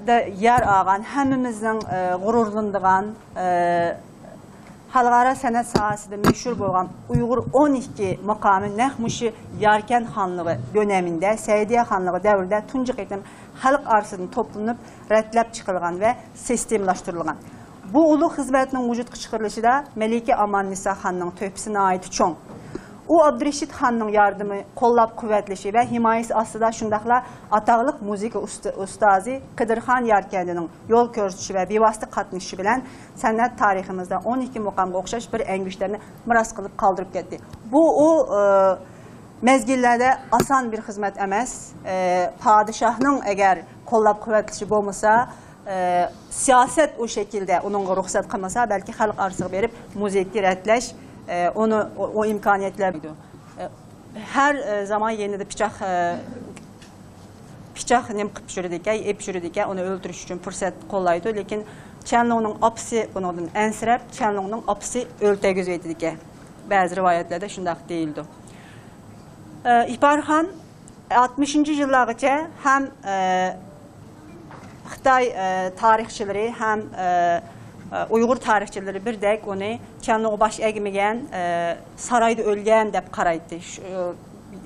دە يەر ئالغان، ھەممىمىزنىڭ، ئە، غۇرۇرلىنىدىغان، ئە، خەلقئارا سەنئەت ساھەسىدە مەشھۇر بولغان ئۇيغۇر ئون ئىككى مۇقامى نەق مۇشۇ ياركەن خانلىقى دۆنىمىندە، سەئىدىيە خانلىقى دەۋرىدە تۇنجى قېتىم خەلق ئارىسىدىن توپلىنىپ، رەتلەپ چىقىلغان ۋە سىستېمىلاشتۇرۇلغان. بۇ ئۇلۇغ خىزمەتنىڭ ۋۇجۇدقا چىقىرىلىشىدا مەلىكە ئاماننىسا خاننىڭ تۆھپىسى ناھايىتى چوڭ. ئۇ ئابدۇرېشىت خاننىڭ ياردىمى، قوللاپ-قۇۋۋەتلىشى ۋە ھىمايىسى ئاستىدا شۇنداقلا ئاتاقلىق مۇزىكا ئۇستا-، ئۇستازى قىدىرخان ياركەندىنىڭ يول كۆرسىتىشى ۋە بىۋاسىتە قاتنىشىشى بىلەن سەنئەت تارىخىمىزدا ئون ئىككى مۇقامغا ئوخشاش بىر ئەڭگۈشتەرنى مىراس قىلىپ قالدۇرۇپ كەتتى. بۇ ئۇ، ئى، مەزگىللەردە ئاسان بىر خىزمەت ئەمەس. ئى، پادىشاھنىڭ ئەگەر قوللاپ-قۇۋۋەتلىشى بولمىسا، ئى، سىياسەت ئۇ شەكىلدە ئۇنىڭغا رۇخسەت قىلمىسا، بەلكى خەلق ئارىسىغا بېرىپ مۇزىكا رەتلەش، ئى، ئۇنى، ئۇ، ئۇ ئىمكانىيەتلەر بولمايدۇ. ئى، ھەر، ئى، زامان يېنىدا پىچاق، ئى، پىچاق نېمە قىلىپ يۈرىدىكەن، ئېلىپ يۈرىدىكەن، ئۇنى ئۆلتۈرۈش ئۈچۈن پۇرسەت قوللايدۇ. لېكىن چيەنلۇڭنىڭ ئاپىسى بۇنىڭدىن ئەنسىرەپ، چيەنلۇڭنىڭ ئاپىسى ئۆلتۈرگۈزۈۋېتىدىكەن. بەزى رىۋايەتلەردە شۇنداق دېيىلىدۇ. ئى، ئىپارخان ئاتمىشىنچى يىللارغىچە ھەم، ئى، خىتاي، ئى، تارىخچىلىرى ھەم، ئى، ئى، ئۇيغۇر تارىخچىلىرى بىردەك ئۇنى چيەنلۇڭغا باش ئەگمىگەن، ئى، سارايدا ئۆلگەن دەپ قارايتتى. شۇ، ئى،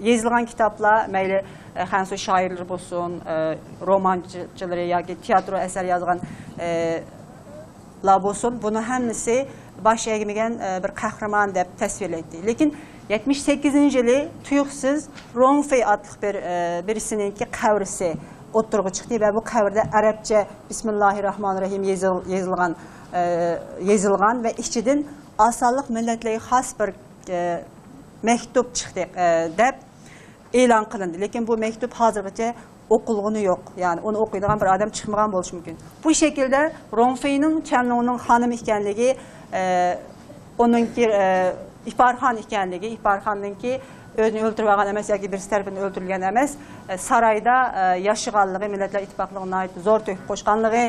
يېزىلغان كىتابلار، مەيلى، ئى، خەنزۇ شائىرلىرى بولسۇن، ئى، رومانچىلىرى ياكى تىياترو ئەسەر يازغان، ئى، لار بولسۇن، بۇنى ھەممىسى باش ئەگمىگەن، ئە، بىر قەھرىمان دەپ تەسۋىرلەيتتى. لېكىن يەتمىش سەككىزىنچى يىلى تۇيۇقسىز روڭفېي ئاتلىق بىر، ئە، بىرسىنىڭكى قەبرىسى ئوتتۇرىغا چىقتى ۋە بۇ قەبرىدە ئەرەبچە بىسمىللاھىررەھمانىررەھىم يېزىل-، يېزىلغان، ئە، يېزىلغان ۋە ئىچىدىن ئاز سانلىق مىللەتلەرگە خاس بىر، ئە، مەكتۇپ چىقتى، ئە، دەپ ئېلان قىلىندى. لېكىن بۇ مەكتۇپ ھازىرغىچە ئوقۇلغىنى يوق. يەنى ئۇنى ئوقۇيدىغان بىر ئادەم چىقمىغان بولۇشى مۇمكىن. بۇ شەكىلدە روڭفېينىڭ چيەنلۇڭنىڭ خانىمى ئىكەنلىكى، ئە، ئۇنىڭكى، ئە، ئىپارخان ئىكەنلىكى، ئىپارخاننىڭكى ئۆزىنى ئۆلتۈرۈۋالغان ئەمەس ياكى بىرسى تەرىپىدىن ئۆلتۈرۈلگەن ئەمەس، ئە، سارايدا، ئە، ياشىغانلىقى، مىللەتلەر ئىتتىپاقلىقىغا ناھايىتى زور تۆھپە قوشقانلىقى،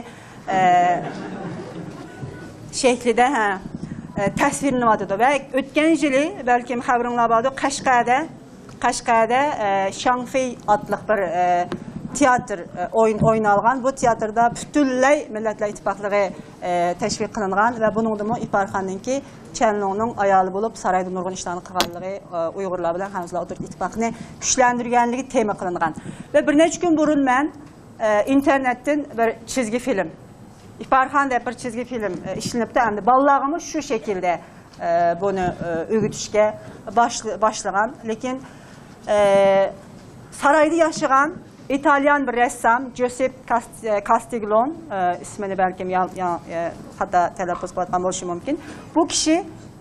ئە، شەكلىدە، ھە، ئە، تەسۋىرلىنىۋاتىدۇ. ۋە ئۆتكەن يىلى، بەلكىم خەۋىرىڭلار باردۇ، قەشقەردە قەشقەردە، ئە، شاڭفېي ئاتلىق بىر، ئە، تىياتىر، ئە، ئويۇن ئوينالغان. بۇ تىياتىردا پۈتۈنلەي مىللەتلەر ئىتتىپاقلىقى، ئە، تەشۋىق قىلىنغان ۋە بۇنىڭدىمۇ ئىپارخاننىڭكى چيەنلۇڭنىڭ ئايالى بولۇپ، سارايدا نۇرغۇن ئىشلارنى قىلغانلىقى، ئە، ئۇيغۇرلار بىلەن خەنزۇلار ئوتتۇرىدىكى ئىتتىپاقنى كۈچلەندۈرگەنلىكى تېما قىلىنغان. ۋە بىر نەچچە كۈن بۇرۇن مەن، ئە، ئىنتېرنېتتىن بىر چىزگى فىلىم، ئىپارخان دەپ بىر چىزگى فىلىم، ئە، ئىشلىنىپتۇ. ئەمدى بالىلارغىمۇ شۇ شەكىلدە ئە، بۇنى، ئە، ئۆگىتىشكە باشل-، باشلىغان. لېكىن، ئە، سارايدا ياشىغان ئىتالىيان بىر رەسسام جوسېپ كاست-، ئە، كاستىگلون، ئە، ئىسمىنى بەلكىم يا-، يا-، ئە، خاتا تەلەپپۇز قىلىۋاتقان بولۇشى مۇمكىن. بۇ كىشى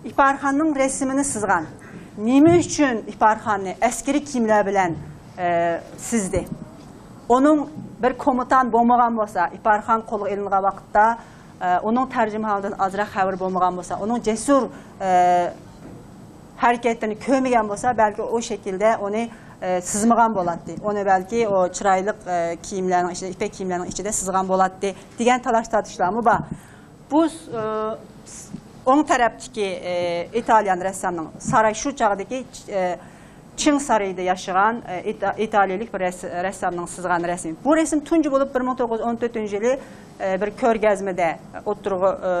ئىپارخاننىڭ رەسىمىنى سىزغان. نېمە ئۈچۈن ئىپارخاننى ئەسكىرىي كىيىملەر بىلەن، ئە، سىزدى؟ ئۇنىڭ بىر كومېندانت بولمىغان بولسا، ئىپارخان قولغا ئېلىنغان ۋاقىتتا، ئە، ئۇنىڭ تەرجىمىھالىدىن ئازراق خەۋىرى بولمىغان بولسا، ئۇنىڭ جەسۇر، ئە، ھەرىكەتلىرىنى كۆرمىگەن بولسا، بەلكى ئۇ شەكىلدە ئۇنى، ئە، سىزمىغان بولاتتى. ئۇنى بەلكى ئۇ چىرايلىق، ئە، كىيىملەرنىڭ ئىچىدە، يىپەك كىيىملەرنىڭ ئىچىدە سىزغان بولاتتى، دېگەن تالاش-تارتىشلارمۇ بار. بۇ، ئە، ئوڭ تەرەپتىكى، ئە، ئىتالىيان رەسسامنىڭ ساراي، شۇ چاغدىكى، ئە، چىڭ سارىيىدا ياشىغان، ئە، ئىتا-، ئىتالىيىلىك بىر رەس-، رەسسامنىڭ سىزغان رەسىمى. بۇ رەسىم تۇنجى بولۇپ بىر مىڭ توققۇز يۈز ئون تۆتىنچى يىلى، ئە، بىر كۆرگەزمىدە ئوتتۇرىغا، ئە،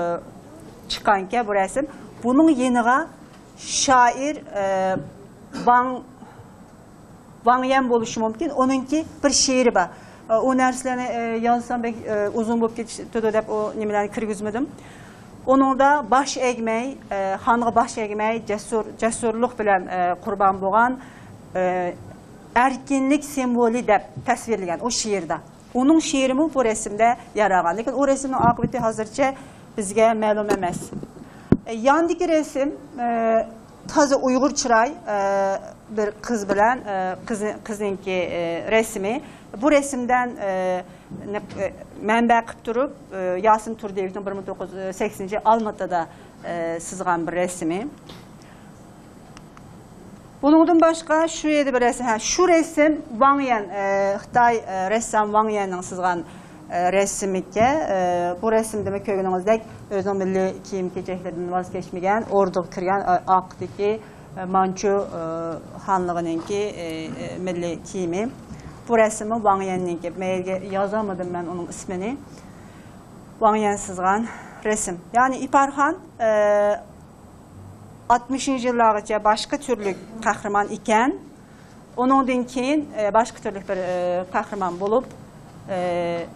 چىققانىكەن بۇ رەسىم. بۇنىڭ يېنىغا شائىر، ئە، ۋاڭ ۋاڭ يەن بولۇشى مۇمكىن. ئۇنىڭكى بىر شېئىرى بار. ئۇ نەرسىلەرنى، ئە، يازسام بەك، ئە، ئۇزۇن بولۇپ كېتىدۇ دەپ ئۇ نېمىلەرنى كىرگۈزمىدىم. ئۇنىڭدا باش ئەگمەي، ئە، خانغا باش ئەگمەي، جەسۇر، جەسۇرلۇق بىلەن، ئە، قۇربان بولغان، ئە، ئەركىنلىك سىمۋولى دەپ تەسۋىرلىگەن ئۇ شېئىردا. ئۇنىڭ شېئىرىمۇ بۇ رەسىمدە يەر ئالغان. لېكىن ئۇ رەسىمنىڭ ئاقىۋىتى ھازىرچە بىزگە مەلۇم ئەمەس. ئە، ياندىكى رەسىم، ئە، تازا ئۇيغۇر چىراي، ئە، بىر قىز بىلەن، ئە، قىز، قىزنىڭكى، ئە، رەسىمى. بۇ رەسىمدىن، ئە، نە-، ئە، مەنبە قىلىپ تۇرۇپ، ئە، ياسىن تۇردىيېۋنىڭ بىر مىڭ توققۇز يۈز سەكسىنىنچى ئالمىتىدا، ئە، سىزغان بىر رەسىمى. بۇنىڭدىن باشقا شۇ يەردە بىر رەسىم، ھە، شۇ رەسىم ۋاڭ يەن، ئە، خىتاي، ئە، رەسسام ۋاڭ يەننىڭ سىزغان، ئە، رەسىمىكەن. ئە، بۇ رەسىمدىمۇ كۆرگىنىڭىزدەك ئۆزىنىڭ مىللىي كىيىم-كېچەكلىرىدىن ۋاز كەچمىگەن، ئوردىغا كىرگەن، ئا-، ئاقتىكى، ئە، مانچۇ، ئە، خانلىقىنىڭكى، ئە، ئە، مىللىي كىيىمى. بۇ رەسىممۇ ۋاڭ يەننىڭكى. مەيلىگە يازالمىدىم مەن ئۇنىڭ ئىسمىنى. ۋاڭ يەن سىزغان رەسىم. يەنى ئىپارخان، ئە، ئاتمىشىنچى يىللارغىچە باشقا تۈرلۈك قەھرىمان ئىكەن. ئۇنىڭدىن كېيىن، ئە، باشقا تۈرلۈك بىر، ئە، قەھرىمان بولۇپ، ئە،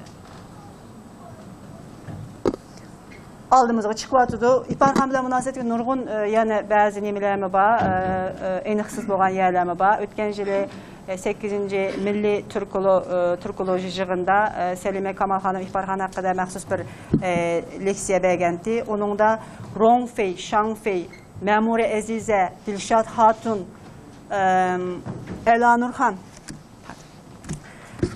ئالدىمىزغا چىقىۋاتىدۇ. ئىپارخان بىلەن مۇناسىۋەتلىك نۇرغۇن، ئە، يەنە بەزى نېمىلەرمۇ بار، ئە، ئە، ئېنىقسىز بولغان يەرلەرمۇ بار. ئۆتكەن يىلى، ئە، سەككىزىنچى مىللىي تۈركولو-، ئە، تۈركولوژىيە يىغىنىدا، ئە، سەلىمە كامال خانىم ئىپارخان ھەققىدە مەخسۇس بىر، ئە، لېكسىيە بەرگەنتى. ئۇنىڭدا روڭفېي، شاڭفېي، مەمۇرە ئەزىزە، دىلشات خاتۇن، ئەم، ئەلانۇرخان.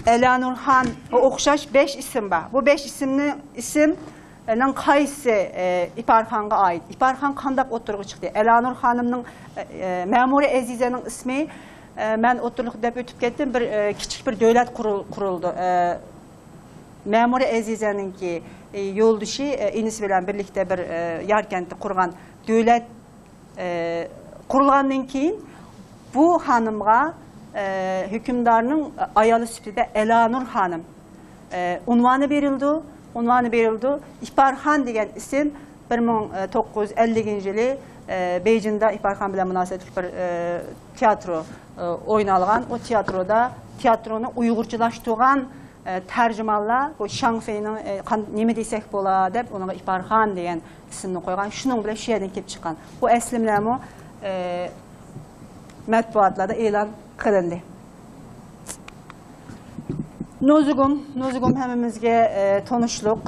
ئەلانۇرخان ئوخشاش بەش ئىسىم بار. بۇ بەش ئىسىمنى، ئىسىمنىڭ قايسى، ئە، ئىپارخانغا ئائىت؟ ئىپارخان قانداق ئوتتۇرىغا چىقتى؟ ئەلانۇر خانىمنىڭ، ئە، ئە، مەمۇرە ئەزىزەنىڭ ئىسمى، ئە، مەن ئوتتۇرىلىق دەپ ئۆتۈپ كەتتىم. بىر، ئە، كىچىك بىر دۆلەت قۇرۇل-، قۇرۇلدى. ئە، مەمۇرە ئەزىزەنىڭكى، ئە، يولدىشى، ئە، ئىنىسى بىلەن بىرلىكتە بىر، ئە، ياركەنتتە قۇرغان دۆلەت، ئە، قۇرۇلغاندىن كېيىن بۇ خانىمغا، ئە، ھۆكۈمدارنىڭ ئايالى سۈپىتىدە ئەلانۇر خانىم، ئە، ئۇنۋانى بېرىلىدۇ، ئۇنۋانى بېرىلىدۇ. ئىپارخان دېگەن ئىسىم بىر مىڭ توققۇز يۈز ئەللىكىنچى يىلى، ئە، بېيجىڭدا ئىپارخان بىلەن مۇناسىۋەتلىك بىر، ئە، تىياترو، ئە، ئوينالغان. ئۇ تىياترودا تىياترونى ئۇيغۇرچىلاشتۇرغان ئە، تەرجىمانلار بۇ شاڭفېينىڭ، ئە، قان-، نېمە دېسەك بولا دەپ ئۇنىڭغا ئىپارخان دېگەن ئىسىمنى قويغان. شۇنىڭ بىلەن شۇ يەردىن كېلىپ چىققان. بۇ ئەسلىمىلەرمۇ، ئە، مەتبۇئاتلاردا ئېلان قىلىندى. نوزۇگۇم، نوزۇگۇم ھەممىمىزگە، ئە، تونۇشلۇق.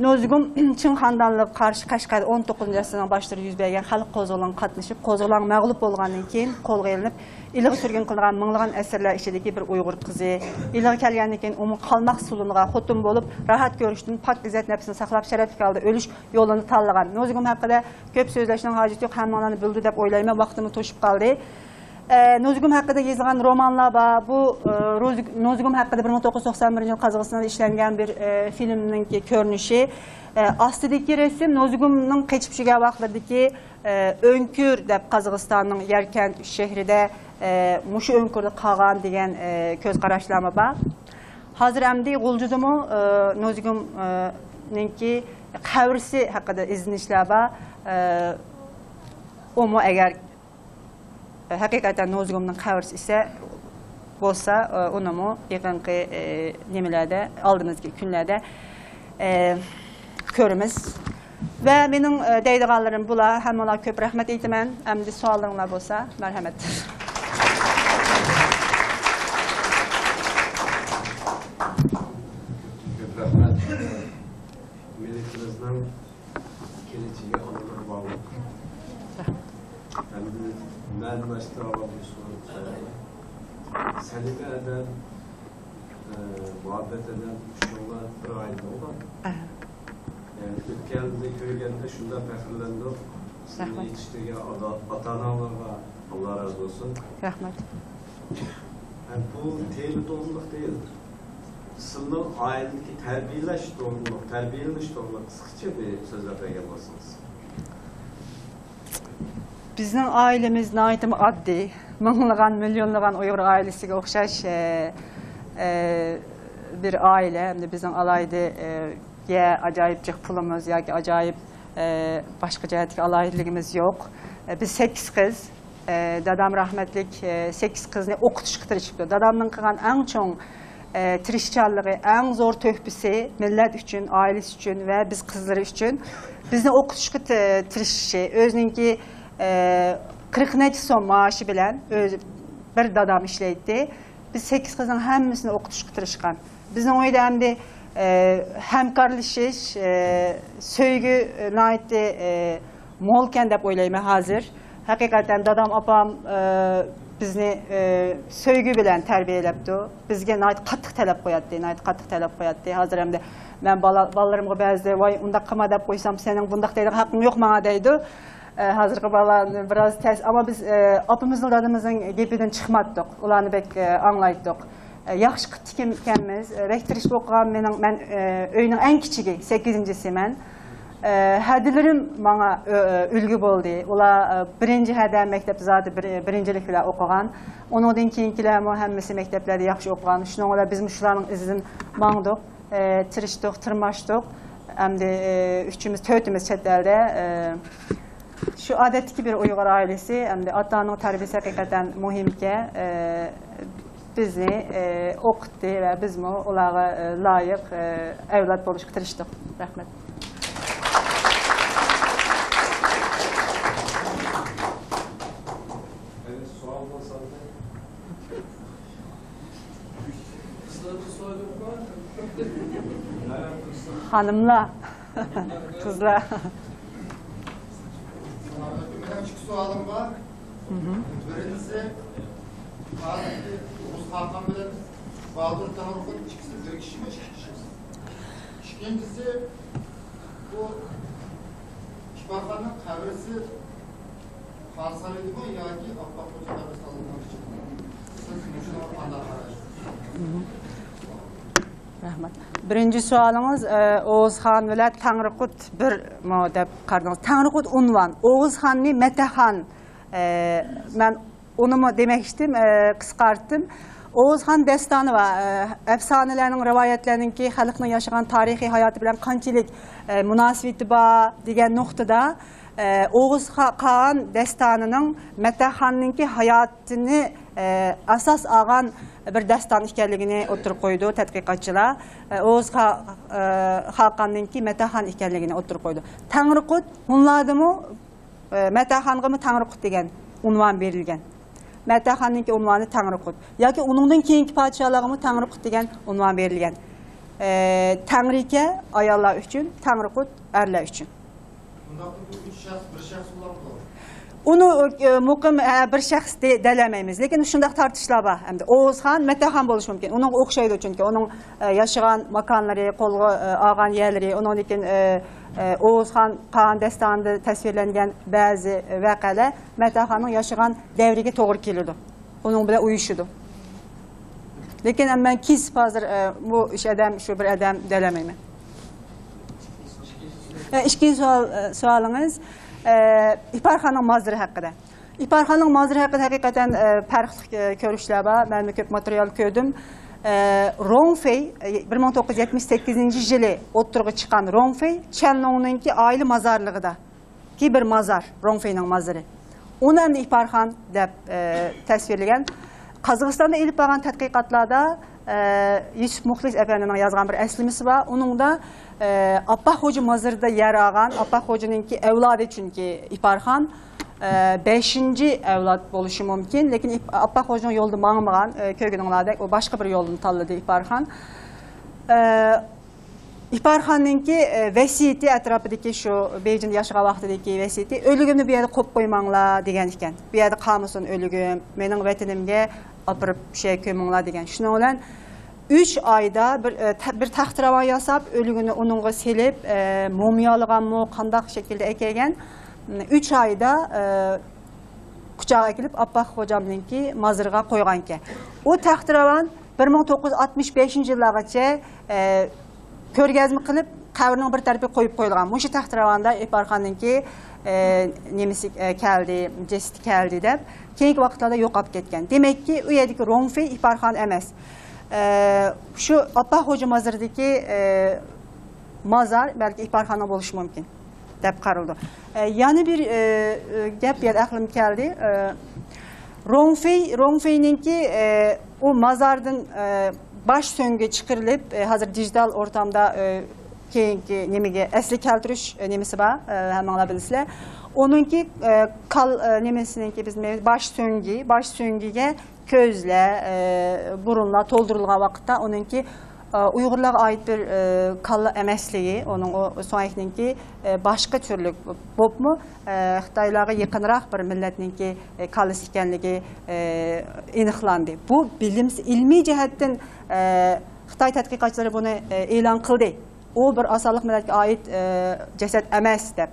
نوزۇگۇم چىڭ خاندانلىقىغا قارشى قەشقەردە ئون توققۇزىنچى ئەسىرنىڭ باشلىرىدا يۈز بەرگەن خەلق قوزغىلىڭىغا قاتنىشىپ، قوزغىلاڭ مەغلۇپ بولغاندىن كېيىن قولغا ئېلىنىپ، ئىلىغا سۈرگۈن قىلىنغان مىڭلىغان ئەسىرلەر ئىچىدىكى بىر ئۇيغۇر قىزى. ئىلىغا كەلگەندىن كېيىن ئۇمۇ قالماق سولۇنىغا خوتۇن بولۇپ، راھەت كۆرۈشتىن پاك ئىززەت نەپسىنى ساقلاپ، شەرەپلىك ھالدا ئۆلۈش يولىنى تاللىغان. نوزۇگۇم ھەققىدە كۆپ سۆزلەشنىڭ ھاجىتى يوق، ھەممىڭلارنى بىلدى دەپ ئويلايمەن، ۋاقتىممۇ توشۇپ قالدى. ئە، نوزۇگۇم ھەققىدە يېزىلغان رومانلار بار. بۇ، ئە، روزۇ-، نوزۇگۇم ھەققىدە بىر مىڭ توققۇز يۈز توقسان بىرىنچى يىل قازاقىستاندا ئىشلەنگەن بىر، ئە، فىلىمنىڭكى كۆرۈنۈشى. ئە، ئاستىدىكى رەسىم نوزۇگۇمنىڭ قېچىپ چۈشۈپ يۈرگەن ۋاقىتلىرىدىكى، ئە، ئۆڭكۈر دەپ قازاقىستاننىڭ ياركەنت شەھىرىدە، ئە، مۇشۇ ئۆڭكۈردە قالغان دېگەن، ئە، كۆز قاراشلارمۇ بار. ھازىر ئەمدى غۇلجىدىمۇ، ئە، نوزۇگۇم، ئە، نىڭكى قەبرىسى ھەققىدە ئىزدىنىشلەر بار. ئە، ئۇمۇ ئەگەر ھەقىقەتەن نوزۇگۇمنىڭ قەبرىسى ئىسە بولسا، ئۇنىمۇ يېقىنقى، ئى، نېمىلەردە، ئالدىمىزدىكى كۈنلەردە، ئى، كۆرىمىز. ۋە مېنىڭ، ئى، دەيدىغانلىرىم بۇلار. ھەممىڭلارغا كۆپ رەھمەت ئېيتىمەن. ئەمدى سوئاللىرىڭلار بولسا، مەرھەمەت. كۆپ رەھمەت. مىللىتىمىزنىڭ كېلىچىكى ئانىلىرى باغلىق. ئەمدى مەن مەستۇر ئاۋۋال بىر سوئال سورايمەن. سەمىمىي ئادەم، ئە، مۇھەببەت ئادەم، ئۈچىڭلار بىر ئائىلىدە بولغان. ئەھە. يەنى ئۆتكەننى كۆرگەندە شۇنداق پەخىرلەندۇق. سىزنى رەھمەت. يېتىشتۈرگەن ئاتا-، ئاتا-ئاناڭلارغا ئاللا رازى بولسۇن. رەھمەت. ھەم بۇ تېما توغرىلىق دېيىل. سىلنىڭ ئائىلىدىكى تەربىيەلەش توغرىلىق، تەربىيەلىنىش توغرىلىق قىسقىچە بىر سۆزلەپ بەرگەن بولسىڭىز. بىزنىڭ ئائىلىمىز ناھايىتىمۇ ئاددىي. مىڭلىغان، مىليونلىغان ئۇيغۇر ئائىلىسىگە ئوخشاش، ئە، ئە، بىر ئائىلە. ئەمدى بىزنىڭ ئالاھىدە، ئە، يا ئاجايىپ جىق پۇلىمىز ياكى ئاجايىپ، ئە، باشقا جەھەتتىكى ئالاھىدىلىكىمىز يوق. ئە، بىز سەككىز قىز. ئە، دادام رەھمەتلىك، ئە، سەككىز قىزنى ئوقۇتۇشقا تىرىشىپتۇ. دادامنىڭ قىلغان ئەڭ چوڭ، ئە، تىرىشچانلىقى، ئەڭ زور تۆھپىسى مىللەت ئۈچۈن، ئائىلىسى ئۈچۈن ۋە بىز قىزلىرى ئۈچۈن بىزنى ئوقۇتۇشقا تى-، تىرىشىشى. ئۆزىنىڭكى، ئە، قىرىق نەچچە سوم مائاشى بىلەن ئۆزى، بىر دادام ئىشلەيتتى. بىز سەككىز قىزنىڭ ھەممىسىنى ئوقۇتۇشقا تىرىشقان. بىزنىڭ ئۆيدە ئەمدى، ئە، ھەمكارلىشىش، ئە، سۆيگۈ، ئە، ناھايىتى، ئە، مولكەن دەپ ئويلايمەن ھازىر. ھەقىقەتەن دادام، ئاپام، ئە، بىزنى، ئە، سۆيگۈ بىلەن تەربىيەلەپتۇ. بىزگە ناھايىتى قاتتىق تەلەپ قوياتتى، ناھايىتى قاتتىق تەلەپ قوياتتى. ھازىر ئەمدى مەن بالا-، بالىلىرىمغا بەزىدە، «ۋاي، ئۇنداق قىلما» دەپ قويسام، «سېنىڭ بۇنداق دەيدىغان ھەققىڭ يوق ماڭا» دەيدۇ. ئە، ھازىرقى بالىلار بىراز تەس، ئەمما بىز، ئە، ئاپىمىزنىڭ، دادىمىزنىڭ گېپىدىن چىقماتتۇق. ئۇلارنى بەك، ئە، ئاڭلايتتۇق. ئە، ياخشى قىپتىكەنمىز. ئە، بەك تىرىشىپ ئوقۇغان مېنىڭ، مەن، ئە، ئۆينىڭ ئەڭ كىچىكى، سەككىزىنچىسى مەن. ئە، ھەدىلىرىم ماڭا، ئە، ئە، ئۈلگە بولدى. ئۇلار، ئە، بىرىنچى ھەدە مەكتەپتە زادى بىر-، بىرىنچىلىك بىلەن ئوقۇغان. ئۇنىڭدىن كېيىنكىلەرمۇ ھەممىسى مەكتەپلەردە ياخشى ئوقۇغان. شۇنىڭ بىلەن بىزمۇ شۇلارنىڭ ئىزىدىن ماڭدۇق. ئە، تىرىشتۇق، تىرماشتۇق. ئەمدى، ئە، ئۈچىمىز، تۆتىمىز چەت ئەلدە. ئە، شۇ ئادەتتىكى بىر ئۇيغۇر ئائىلىسى، ئەمدى ئاتا-ئانىنىڭ تەربىيەسى ھەقىقەتەن مۇھىمكەن. ئە، بىزنى، ئە، ئوقۇتتى ۋە بىزمۇ ئۇلارغا، ئە، لايىق، ئە، ئەۋلاد بولۇشقا تىرىشتۇق. رەھمەت. خانىملار، قىزلار. مېنىڭ ئىككى سوئالىم بار. مھم. بىرىنچىسى، ھازىرقى ئوغۇز خاقان بىلەن باتۇر تەڭرىقۇت ئىككىسى بىر كىشىمۇ، ئىككى كىشىمۇ؟ ئىككىنچىسى، بۇ ئىپارخاننىڭ قەبرىسى خان سارىيىدىمۇ ياكى ئاپپاق خوجا قەبرىستانلىقىنىڭ ئىچىدىمۇ؟ سىز مۇشۇنىڭغا قانداق قارايسىز؟ رەھمەت. بىرىنچى سوئالىڭىز، ئە، ئوغۇزخان بىلەن تەڭرىقۇت بىرمۇ دەپ قارىدىڭىز. تەڭرىقۇت ئۇنۋان، ئوغۇزخاننى مەتەخان، ئە، مەن ئۇنىمۇ دېمەكچىدىم، ئە، قىسقارتتىم. ئوغۇزخان دەستانى ۋە، ئە، ئەپسانىلەرنىڭ، رىۋايەتلەرنىڭكى خەلقنىڭ ياشىغان تارىخىي ھاياتى بىلەن قانچىلىك، ئە، مۇناسىۋىتى بار دېگەن نۇقتىدا، ئە، ئوغۇز خا-، خان دەستانىنىڭ مەتەخاننىڭكى ھاياتىنى، ئە، ئاساس ئالغان بىر داستان ئىكەنلىكىنى ئوتتۇرىغا قويىدۇ تەتقىقاتچىلار. ئە، ئوغۇز خا-، ئە، خاقاننىڭكى مەتەخان ئىكەنلىكىنى ئوتتۇرىغا قويىدۇ. تەڭرىقۇت ھۇنلاردىمۇ، ئە، مەتەخانغىمۇ تەڭرىقۇت دېگەن ئۇنۋان بېرىلگەن. مەتەخاننىڭكى ئۇنۋانى تەڭرىقۇت. ياكى ئۇنىڭدىن كېيىنكى پادىشاھلارغىمۇ تەڭرىقۇت دېگەن ئۇنۋان بېرىلگەن. ئە، تەڭرىكە ئاياللار ئۈچۈن، تەڭرىقۇت ئەرلەر ئۈچۈن. ئۇنداقتا بۇ ئۈچ شەخس بىر شەخس بولامدۇ؟ ئۇنى، ئە، مۇقىم، ئە، بىر شەخس دە-، دەلەيمەيمىز. لېكىن شۇنداق تارتىشلار بار. ئەمدى ئوغۇزخان، مەتەخان بولۇشى مۇمكىن. ئۇنىڭغا ئوخشايدۇ، چۈنكى ئۇنىڭ، ئە، ياشىغان ماكانلىرى، قولغا، ئە، ئالغان يەرلىرى، ئۇنىڭدىن كېيىن، ئە، ئە، ئوغۇزخان، قاغان دەستانىدا تەسۋىرلەنگەن بەزى ۋەقەلەر مەتەخاننىڭ ياشىغان دەۋرىگە توغرا كېلىدۇ. ئۇنىڭ بىلەن ئۇيۇشىدۇ. لېكىن مەن كېسىپ ھازىر، ئە، بۇ ئۈچ ئادەم، شۇ بىر ئادەم دەلەيمەيمەن. ئە، ئىككىنچى سوئال، ئە، سوئالىڭىز، ئە، ئىپارخاننىڭ مازىرى ھەققىدە. ئىپارخاننىڭ مازىرى ھەققىدە ھەقىقەتەن، ئە، پەرقلىق، ئە، كۆرۈشلەر بار. مەنمۇ كۆپ ماتېرىيال كۆردۈم. ئە، روڭفېي، ئە، بىر مىڭ توققۇز يۈز يەتمىش سەككىزىنچى يىلى ئوتتۇرىغا چىققان روڭفېي چيەنلۇڭنىڭكى ئائىلە مازارلىقىدا. كى بىر مازار، روڭفېينىڭ مازىرى. ئۇنى ئەمدى ئىپارخان دەپ، ئە، تەسۋىرلىگەن. قازاقىستاندا ئېلىپ بارغان تەتقىقاتلاردا، ئە، يۈسۈپ مۇخلىس ئەپەندىنىڭ يازغان بىر ئەسلىمىسى بار. ئۇنىڭدا، ئە، ئاپپاق خوجا مازىرىدا يەر ئالغان، ئاپپاق خوجىنىڭكى ئەۋلادى، چۈنكى ئىپارخان، ئە، بەشىنچى ئەۋلاد بولۇشى مۇمكىن. لېكىن ئىپ-، ئاپپاق خوجىنىڭ يولىدا ماڭمىغان، ئە، كۆرگىنىڭلاردەك، ئۇ باشقا بىر يولنى تاللىدى ئىپارخان. ئە، ئىپارخاننىڭكى، ئە، ۋەسىيىتى ئەتراپىدىكى شۇ بېيجىڭدا ياشىغان ۋاقتىدىكى ۋەسىيىتى، «ئۆلۈكۈمنى بۇ يەردە قويۇپ قويماڭلار» دېگەن ئىكەن. «بۇ يەردە قالمىسۇن ئۆلۈكۈم، مېنىڭ ۋەتىنىمگە، ئاپىرىپ شۇ يەرگە كۆمۈڭلار دېگەن. شۇنىڭ بىلەن ئۈچ ئايدا بىر، ئە، تە-، بىر تەختىراۋان ياساپ، ئۆلۈگىنى ئۇنىڭغا سېلىپ، ئە، مومىيالىغانمۇ، قانداق شەكىلدە ئەكەلگەن، ئۈچ ئايدا، ئە، قۇچاق ئەكېلىپ، ئاپپاق خوجامنىڭكى مازىرىغا قويغانىكەن. ئۇ تەختىراۋان بىر مىڭ توققۇز يۈز ئاتمىش بەشىنچى يىللارغىچە، ئە، كۆرگەزمە قىلىپ، قەبرىنىڭ بىر تەرىپىگە قويۇپ قويۇلغان. مۇشۇ تەختىراۋاندا ئېپارخاننىڭكى، ئە، نېمىسى، ئە، كەلدى، جەسىتى كەلدى دەپ، كېيىنكى ۋاقىتلاردا يوقاپ كەتكەن. دېمەككى، ئۇ يەردىكى روڭفېي ئېپارخان ئەمەس. ئە، شۇ ئاپپاق خوجا مازىرىدىكى، ئە، مازار بەلكى ئېپارخانا بولۇشى مۇمكىن دەپ قارىلىدۇ. ئە، يەنە بىر، ئە، ئە، گەپ يەنە ئەقلىمگە كەلدى. ئە، روڭفېي، روڭفېينىڭكى، ئە، ئۇ مازاردىن، ئە، باش سۆڭىكى چىقىرىلىپ، ئە، ھازىر دىجىتال ئورتامدا، ئە، كېيىنكى نېمىگە، ئەسلىگە كەلتۈرۈش، ئە، نېمىسى بار، ئە، ھەممىڭلار بىلىسىلەر. ئۇنىڭكى، ئە، كال-، ئە، نېمىسىنىڭكى بىز باش سۆڭىكى، باش سۆڭىكىگە كۆزلەر، ئە، بۇرۇنلار تولدۇرۇلغان ۋاقىتتا ئۇنىڭكى، ئە، ئۇيغۇرلارغا ئائىت بىر، ئە، كاللا ئەمەسلىكى، ئۇنىڭ ئۇ سۆڭەكنىڭكى، ئە، باشقا تۈرلۈك بولۇپمۇ، ئە، خىتايلارغا يېقىنراق بىر مىللەتنىڭكى، ئە، كاللىسى ئىكەنلىكى، ئە، ئېنىقلاندى. بۇ بىلىم، ئىلمىي جەھەتتىن، ئە، خىتاي تەتقىقاتچىلىرى بۇنى، ئە، ئېلان قىلدى. ئۇ بىر ئاز سانلىق مىللەتكە ئائىت، ئە، جەسەت ئەمەس دەپ.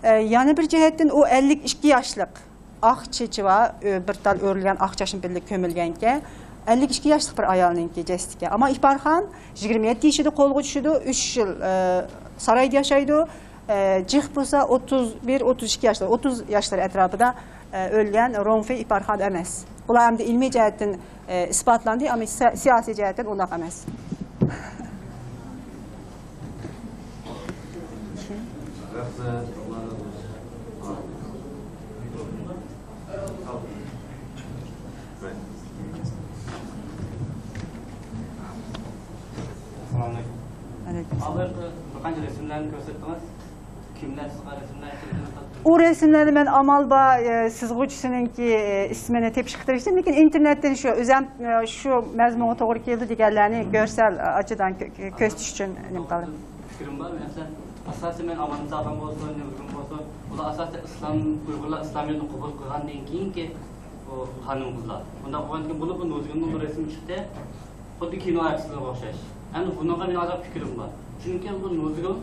ئە، يەنە بىر جەھەتتىن ئۇ ئەللىك ئىككى ياشلىق. ئاق چېچى بار، ئۆ-، بىر تال ئۆرۈلگەن ئاق چاچمۇ بىللە كۆمۈلگەنكەن. ئەللىك ئىككى ياشلىق بىر ئايالنىڭكى جەسىتىكەن. ئەمما ئېپارخان يىگىرمە يەتتە يېشىدا قولغا چۈشىدۇ، ئۈچ يىل، ئە، سارايدا ياشايدۇ. ئە، جىق بولسا ئوتتۇز بىر، ئوتتۇز ئىككى ياشلار، ئوتتۇز ياشلار ئەتراپىدا، ئە، ئۆلگەن روڭفېي ئېپارخان ئەمەس. ئۇلار ئەمدى ئىلمىي جەھەتتىن، ئە، ئىسپاتلاندى، ئەمما سىيا-، سىياسىي جەھەتتىن ئۇنداق ئەمەس. ئەسسالامۇئەلەيكۇم. ئەلەيكۇم ئەسسالام. بىر قانچە رەسىملەرنى كۆرسەتتىڭىز. كىملەر سىزغا رەسىملەر كەلتۈرۈپ؟ ئۇ رەسىملەرنى مەن ئامال بار، ئە، سىزغۇچىسىنىڭكى، ئە، ئىسمىنى تېپىشقا تىرىشتىم، لېكىن ئىنتېرنېتتىن شۇ ئۆزەم، ئە، شۇ مەزمۇنغا توغرا كېلىدۇ دېگەنلەرنى گۆرسەل، ئە، ئاچىدان كۆ-، كۆ-، كۆرسىتىش ئۈچۈن نېمە قىلدىم. پىكرىم بار، مەسىلەن، ئاساسەن مەن ئامانزادام بولسۇن، نۇرگۈل بولسۇن، ئۇلار ئاساسەن ئىسلام، ئۇيغۇرلار ئىسلامىيەتنى قوبۇل قىلغاندىن كېيىنكى بۇ خانىم قىزلار. ئۇنداق بولغاندىكىن بولۇپ بۇ نۇزۇگۇلنىڭ بۇ رەسىمى چىقتى. خۇددى كىنو ئارتىسلىرىغا ئوخشاش. ئەمدى بۇنىڭغا مېنىڭ ئازراق پىكرىم بار. چۈنكى بۇ نۇزۇگۇل،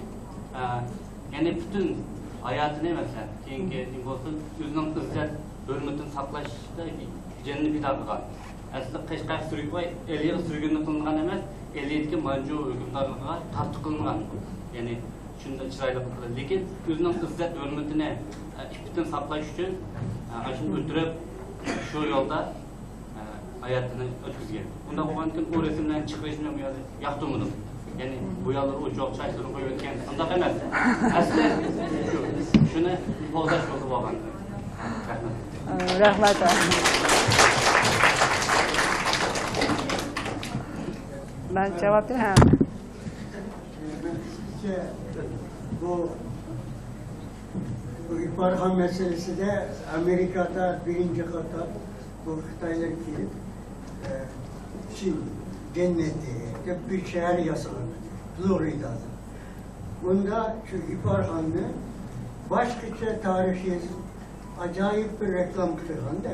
ئە، يەنى پۈتۈن ھاياتىنى، مەسىلەن، كېيىنكى نېمە بولسۇن، ئۆزىنىڭ ئىززەت، ھۆرمىتىنى ساقلاشتا جېنىنى پىدا قىلغان. ئەسلى قەشقەر سۈرگۈن، ئەلىيىغا سۈرگۈننى قىلىنغان ئەمەس، ئەلىيدىكى مانجۇ ھۆكۈمدارلىقىغا تارتۇق قىلىنغان. يەنى شۇنداق چىرايلىق قىلىپ، لېكىن ئۆزىنىڭ ئىززەت ھۆرمىتىنى، ئە، ئىپپىتىنى ساقلاش ئۈچۈن، ئە، شۇنى ئۆلتۈرۈپ، شۇ يولدا، ئە، ھاياتىنى ئۆتكۈزگەن. ئۇنداق بولغاندىكىن ئۇ رەسىملەرنى چىقىرىشنى مەن بۇ يەردە ياقتۇرمىدىم. يەنى بۇ يەرلەر ئوچۇق چاچلىرىنى قويۇۋەتكەن، ئۇنداق ئەمەس. ئەسلى شۇ، شۇنى قوغداش يولىدا بولغان. رەھمەت. رەھمەت. مەن جاۋاب بېرەي، ھە. بۇ، بۇ ئىپارخان مەسىلىسىدە ئامېرىكادا بىرىنچى قاتار بۇ خىتايلار كېلىپ، ئە، چىن جەننىتى دەپ بىر شەھەر ياسىغان، فلورىدادا. بۇندا شۇ ئىپارخاننى باشقىچە تارىخ يېزىپ، ئاجايىپ بىر رېكلاما قىلغاندا،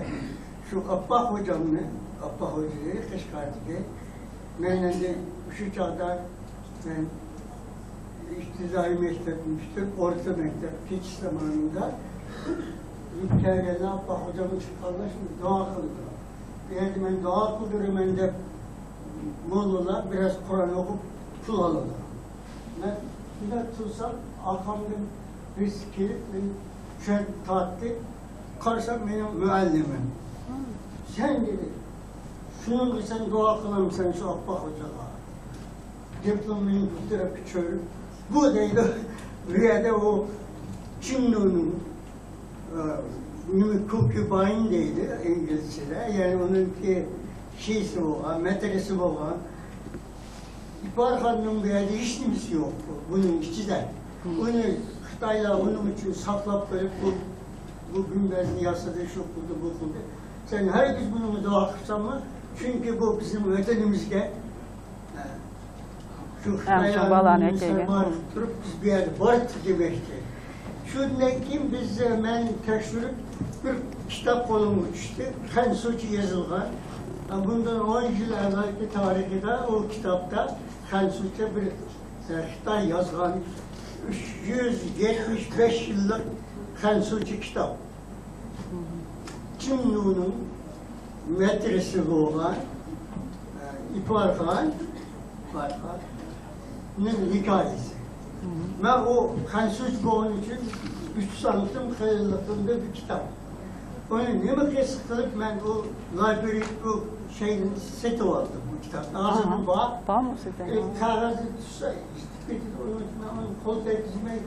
شۇ ئاپپاق خوجامنى، ئاپپاق خوجا قەشقەردىكى، مەن ئەمدى شۇ چاغدا مەن ئىپتىدائىي مەكتەپنى پۈتتۈرۈپ، ئورتا مەكتەپ كېتىش زامانىمدا كەلگەندە ئاپپاق خوجام چىققاندا شۇ دۇئا قىلىدۇ. ئەگەر مەن دۇئا قىلدۇرىمەن دەپ، موللىلار بىراز قۇرئان ئوقۇپ پۇل ئالىدۇ. مەن شۇنداق تۇرسام، ئارقامدىن بىرسى كېلىپ، مېنى چۈشەرتىپ تارتتى. قارىسام، مېنىڭ مۇئەللىمىم. سەن، دېدى، شۇنىڭغا سەن دۇئا قىلامسەن شۇ ئاپپاق خوجاغا؟ دىپلومىنى بۇ تەرەپكە چۆرۈپ، بۇ دەيدۇ، بۇ يەردە ئۇ چىڭدۇنىڭ، ئە، نېمە، كونكۇباين دەيدۇ ئىنگلىزچىدە. يەنى ئۇنىڭكى شىسى بولغان، مەترىسى بولغان. ئىپارخاننىڭ بۇ يەردە ھېچ نېمىسى يوق، بۇنىڭ ئىچىدە. ئۇنى خىتايلار ئۇنىڭ ئۈچۈن ساقلاپ قويۇپ، بۇ، بۇ گۈمبەزنى ياسىدى، شۇ قىلدى، بۇ قىلدى. سەن ھەرگىز بۇنىڭغا دۇئا قىلساڭمۇ، چۈنكى بۇ بىزنىڭ ۋەتىنىمىزگە، ئە، شۇ خىتايلارنىڭ سەرمايە قىلىپ تۇرۇپ، بىز بۇ يەردە بار دېمەكچى. شۇندىن كېيىن بىز، مەن تەكشۈرۈپ، بىر كىتاب قولۇمغا چۈشتى. خەنزۇچە يېزىلغان. بۇندىن ئون يىل ئەۋۋەلكى تارىخىدا ئۇ كىتابتا خەنزۇچە بىر، ئە، خىتاي يازغان ئۈچ يۈز يەتمىش بەش يىللىق خەنزۇچە كىتاب. چىڭنۇنىڭ مەترىسى بولغان، ئە، ئىپارخان، ئىپارخاننىڭ ھېكايىسى. مەن ئۇ خەنزۇچە بولغىنى ئۈچۈن ئۈچ سانتىم قېلىنلىقىمدا بىر كىتاب. ئۇنى نېمە قىلسا قىلىپ مەن ئۇ لايبرېرى، ئۇ شەينى سېتىۋالدىم، بۇ كىتابنى. ھازىرمۇ بار. بارمۇ سىزدە؟ ئە، قەغەزنى تۇتسا، ئىتتىپ كېتىدۇ. ئۇنىڭ ئۈچۈن مەن ئۇنى قول تەگكۈزمەي،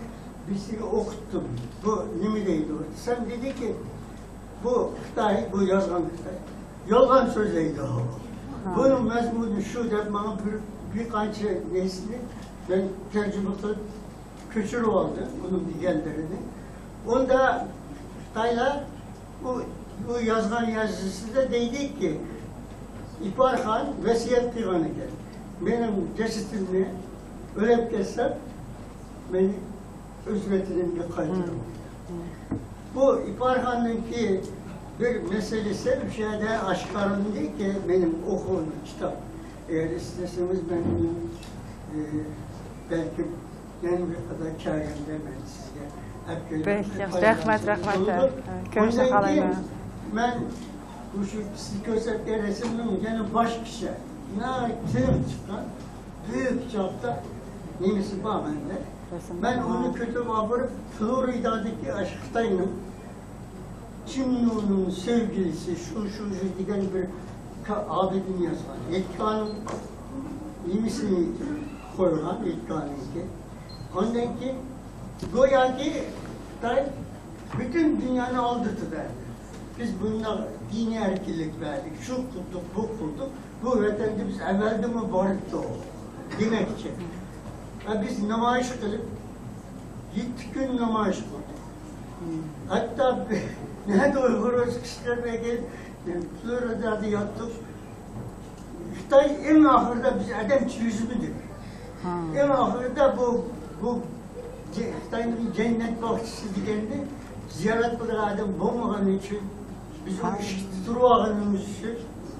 بىرسىگە ئوقۇتتۇم. بۇ نېمە دەيدۇ دېسەم، دېدىكى، بۇ خىتاي، بۇ يازغان خىتاي. يالغان سۆزلەيدۇ. ھا. بۇنىڭ مەزمۇنى شۇ دەپ ماڭا بىر، بىر قانچە نەرسىنى مەن تەرجىمە قىلىپ كۆچۈرۈپ ئالدىم، ئۇنىڭ دېگەنلىرىنى. ئۇندا خىتايلار ئۇ، ئۇ يازغان يازىسىدا دەيدىكى، ئىپارخان ۋەسىيەت قىلغان ئىكەن، مېنىڭ جەسىتىمنى ئۆلۈپ كەتسەم، مېنى ئۆز ۋەتىنىمگە قايتۇرۇڭ. بۇ ئىپارخاننىڭكى بىر مەسىلىسى، ئۇ يەردە ئاشكارىلىنىدىكى، مېنىڭ ئوقۇغىنىم كىتاب. ئەگەر ئىستىسىڭىز، مەن ئۇنى، ئى، بەلكىم يەنە بىر قېتىم كەلگەندە مەن سىزگە ئەپ بېرىمەن. بەك ياخشى. رەھمەت، رەھمەت. كۆرۈشۈپ قالايمەن. مەن مۇشۇ سىز كۆرسەتكەن رەسىمنىڭ يەنە باشقىچە، ناھايىتى تېنىق چىققان، بۈيۈك چاپتا نېمىسى بار مەندە. مەن ئۇنى كۆتۈرۈپ ئاپىرىپ، فلورىدادىكى ئاشۇ خىتاينىڭ چىڭنۇنىڭ سۆيگۈسى شۇ، شۇ، شۇ دېگەن بىر كا-، ئابىدىنى يازغان. ھېيتگاھنىڭ نېمىسىنى قويغان، ھېيتگاھنىڭكى. ئاندىن كېيىن گوياكى خىتاي پۈتۈن دۇنيانى ئالدىتىۋەردى. بىز بۇنداق دىنىي ئەركىنلىك بەردۇق، شۇ قىلدۇق، بۇ قىلدۇق. بۇ ۋەتەندە بىز ئەۋۋەلدىنمۇ بار ئىدۇق دېمەكچى. ھە، بىز نامايىش قىلىپ، يەتتە كۈن نامايىش قىلدۇق. ھەتتا نەدە ئۇيغۇر ئۆز كىشىلىرىنى فلورىدادا ياتتۇق. خىتاي ئەڭ ئاخىرىدا بىز ئادەم چۈشۈرمىدۇق. ھا. ئەڭ ئاخىرىدا بۇ، بۇ جە-، خىتاينىڭ جەننەت باغچىسى دېگەندە زىيارەت قىلىدىغان ئادەم بولمىغىنى ئۈچۈن، بىز ئۇ ئىشىكتە تۇرۇپ ئالغىنىمىز ئۈچۈن،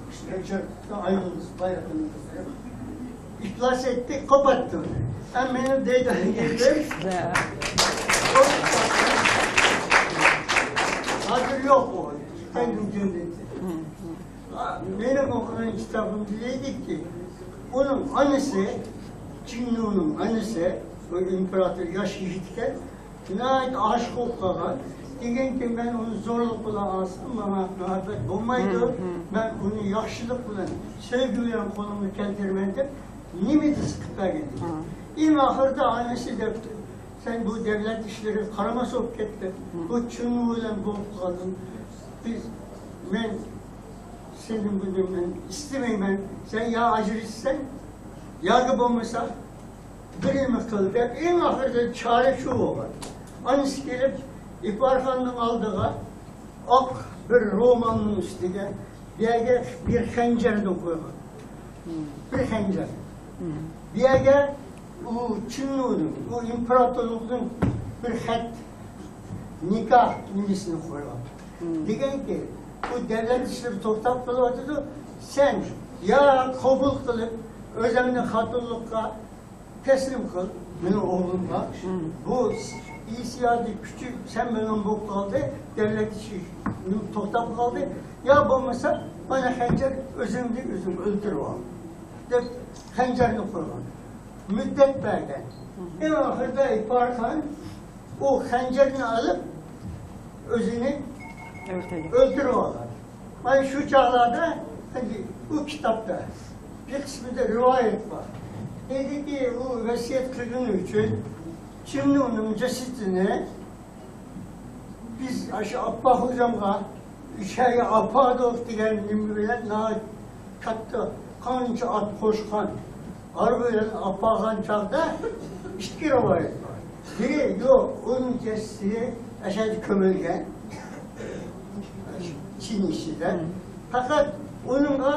ئىشىكتىن ئايرىلدۇق، بايرىقىمىزنى قويۇپ، ئىپلاس ئەتتى، قاپاتتى. ھەم مېنىڭ دەيدىغان گېپىم، ھازىر يوق ئۇ. خىتاينىڭ جەننىتى. مېنىڭ ئوقۇغان كىتابىمدا دەيدىكى، ئۇنىڭ ئانىسى، چىڭنۇنىڭ ئانىسى، بۇ ئىمپېراتور ياش يىگىت ئىكەن، ناھايىتى ئاشىق بولۇپ قالغان. دېگەنكى، مەن ئۇنى زورلۇق بىلەن ئالسام، ماڭا مۇھەببەت بولمايدۇ. مەن ئۇنى ياخشىلىق بىلەن، سۆيگۈ بىلەن قولۇمغا كەلتۈرىمەن دەپ، نېمە دېسە قىلىپ بەرگەن ئىدى. ئەڭ ئاخىرىدا ئانىسى دەپتۇ، سەن بۇ دەۋلەت ئىشلىرىغا قارىماس بولۇپ كەتتىڭ. بۇ چىڭنۇ بىلەن بولۇپ قالدىڭ. بىز، مەن سېنىڭ بۇنى مەن ئىستىمەيمەن. سەن يا ئاجرىشىسەن، ياكى بولمىسا بىر نېمە قىل دەپ، ئەڭ ئاخىرىدا چارە شۇ بولغان. ئانىسى كېلىپ، ئىپارخاننىڭ ئالدىغا ئاق بىر رومالنىڭ ئۈستىگە بۇ يەرگە بىر خەنجەرنى قويغان. بىر خەنجەر. بۇ يەرگە ئۇ چىڭنۇنىڭ، ئۇ ئىمپېراتورلۇقنىڭ بىر خەت، نىكاھ نېمىسىنى قويغان. دېگەنكى، بۇ دەۋلەت ئىشلىرى توختاپ قېلىۋاتىدۇ. سەن يا قوبۇل قىلىپ، ئۆزۈڭنى خاتۇنلۇققا تەسلىم قىل، مېنىڭ ئوغلۇمغا. بۇ ئىسيادى كۈچى سەن بىلەن بولۇپ قالدى، دەۋلەت ئىشى توختاپ قالدى. يا بولمىسا، مانا خەنجەر، ئۆزۈڭنى ئۆزۈڭ ئۆلتۈرۈۋال، دەپ خەنجەرنى قويغان. مۇددەت بەرگەن. ئەڭ ئاخىرىدا ئىپارخان ئۇ خەنجەرنى ئېلىپ، ئۆزىنى ئۆلتۈرگەن. ئۆلتۈرۈۋالغان. مانا شۇ چاغلاردا، ئەمدى ئۇ كىتابتا بىر قىسمىدا رىۋايەت بار. دېدىكى، ئۇ ۋەسىيەت قىلغىنى ئۈچۈن چىڭنۇنىڭ جەسىتىنى بىز ئاشۇ ئاپپاق خوجامغا ئىچەرگە ئاپاردۇق دېگەن نېمە بىلەن ناھايىتى كاتتا قانچە ئات قوشقان ئاربا بىلەن ئاپارغان چاغدا ئىككى رىۋايەت بار. بىرى، يوق، ئۇنىڭ جەسىتى ئەشەدە كۆمۈلگەن، چىن ئىچىدە. پەقەت ئۇنىڭغا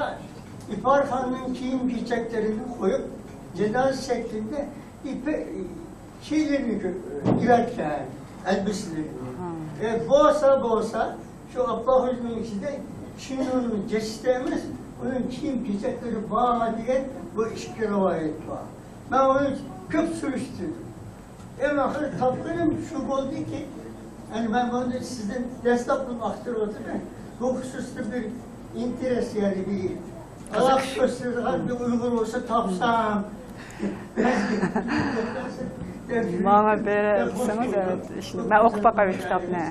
ئىپارخاننىڭ كىيىم-كېچەكلىرىنى قويۇپ، جانازا شەكلىدە ئىپە-، شەيلىرىنى كۆ-، ئېلىۋەتكەن. ئەلبىسىلىرى. ئە، بولسا، بولسا، شۇ ئاپپاق ھوجىنىڭ ئىچىدە كىمنىڭ جەسىتى ئەمەس، ئۇنىڭ كىيىم-كېچەكلىرى بار دېگەن بۇ ئىككى رىۋايەت بار. مەن ئۇنى كۆپ سۈرۈشتۈردۈم. ئەڭ ئاخىرى تاپقىنىم شۇ بولدىكى، يەنى مەن بۇنى سىزدىن دەسلەپتىن ئاختۇرۇۋاتىمەن. بۇ خۇسۇستا بىر ئىنتېرېس، يەنى بىر ئالاقە كۆرسىتىدىغان بىر ئۇيغۇر بولسا تاپسام. ماڭا بېرىسىڭىز، ئەۋەت، ئىشنى. مەن ئوقۇپ باقاي بۇ كىتابنى.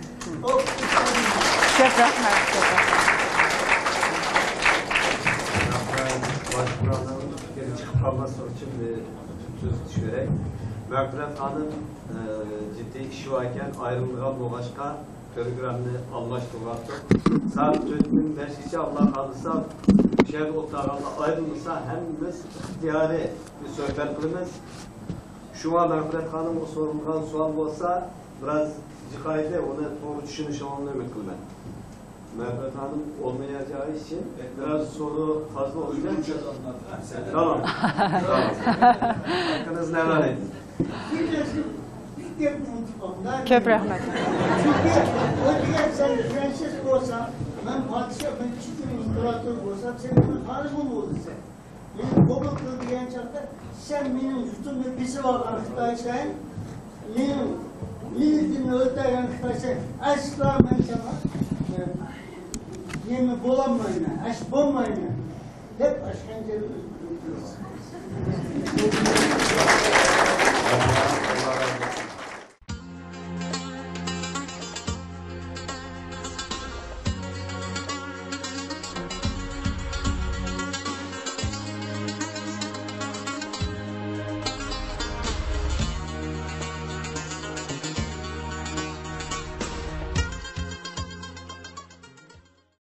كۆپ رەھمەت، كۆپ رەھمەت. باشقىلارنىڭ پىكرى چىقىپ قالماسلىقى ئۈچۈن بىر سۆز تۇتۇش كېرەك. مەغپىرەت خانىم، ئە، جىددىي ئىشى بار ئىكەن، ئايرىلىدىغان بولغاچقا، پروگراممىنى ئالماشتۇرۇۋاتتۇق. سائەت تۆتتىن بەشكىچە، ئاللا خالىسا، شۇ يەردە ئولتۇرغانلار ئايرىلمىسا، ھەممىمىز ئىختىيارىي بىر سۆھبەت قىلىمىز. شۇڭا مەغپىرەت خانىمغا سورىلىدىغان سوئال بولسا، بىراز جىقايدى، ئۇنى توغرا چۈشىنىشىڭىزنى ئۈمىد قىلىمەن. مەغپىرەت خانىم ئولماياجاقى ئۈچۈن بىراز سورۇ فازلا ئولىدى. تامام. تامام. ھەققىڭىزنى ھەلال ئېيتىڭ. كۆپ رەھمەت. چۈنكى ئۇ دېگەن سەن پرىنسېس بولساڭ، مەن پادىشاھ، مەن چۈنكى ئىمپېراتور بولسام، سەن مېنىڭ خانىمىم بولىسەن. مېنى قوبۇل قىل دېگەن چاغدا، سەن مېنىڭ يۇرتۇمنى بېسىۋالغان خىتايسەن، مېنىڭ مىللىتىمنى ئۆلتۈرگەن خىتايسەن، ئەسلا مەن ساڭا، ئە، نېمە بولالمايمەن، ئەش بولمايمەن، دەپ ئاشۇ خەنجەرنى ئۆزىگە ئۆتكۈزۈۋالدى.